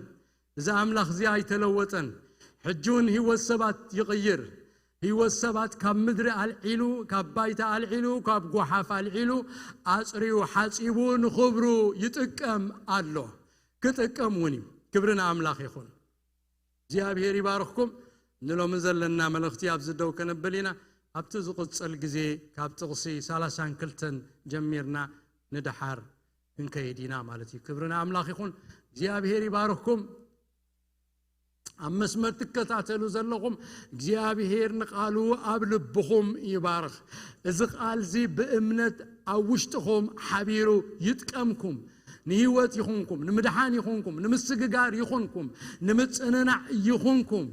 እዚ ኣምላኽ እዚ ኣይተለወጠን። ሕጂ እውን ህይወት ሰባት ይቕይር። ህይወት ሰባት ካብ ምድሪ ኣልዒሉ፣ ካብ ባይታ ኣልዒሉ፣ ካብ ጓሓፍ ኣልዒሉ፣ ኣጽርዩ፣ ሓጺቡ፣ ንኽብሩ ይጥቀም ኣሎ። ክጥቀም እውን እዩ። ክብሪ ንኣምላኽ ይኹን። እግዚኣብሔር ይባርኽኩም። ንሎሚ ዘለና መልእኽቲ ኣብዚ ደው ከነብል ኢና። ኣብቲ ዝቕጽል ግዜ ካብ ጥቕሲ ሰላሳን ክልተን ጀሚርና ንደሓር ክንከይድ ኢና ማለት እዩ። ክብሪ ንኣምላኽ ይኹን። እግዚኣብሔር ይባርኽኩም። ኣብ መስመር ትከታተሉ ዘለኹም፣ እግዚኣብሔር ንቓሉ ኣብ ልብኹም ይባርኽ። እዚ ቃል እዚ ብእምነት ኣብ ውሽጥኹም ሓቢሩ ይጥቀምኩም። ንህይወት ይኹንኩም፣ ንምድሓን ይኹንኩም፣ ንምስግጋር ይኹንኩም፣ ንምጽንናዕ ይኹንኩም።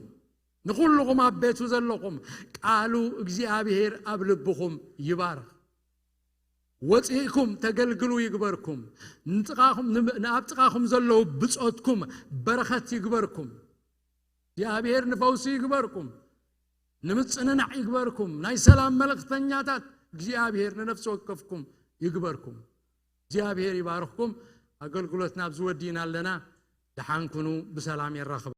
ንኹልኹም ኣብ ቤቱ ዘለኹም፣ ቃሉ እግዚኣብሔር ኣብ ልብኹም ይባርኽ። ወፂእኩም ተገልግሉ ይግበርኩም። ንጥቓኹም፣ ን-፣ ንኣብ ጥቓኹም ዘለዉ ብጾትኩም በረኸት ይግበርኩም። እግዚኣብሔር ንፈውሲ ይግበርኩም፣ ንምጽንናዕ ይግበርኩም። ናይ ሰላም መልእኽተኛታት እግዚኣብሔር ንነፍሲ ወከፍኩም ይግበርኩም። እግዚኣብሔር ይባርኽኩም። ኣገልግሎትና ኣብዚ ወዲእና ኣለና። ደሓን ኩኑ፣ ብሰላም የራኽብ።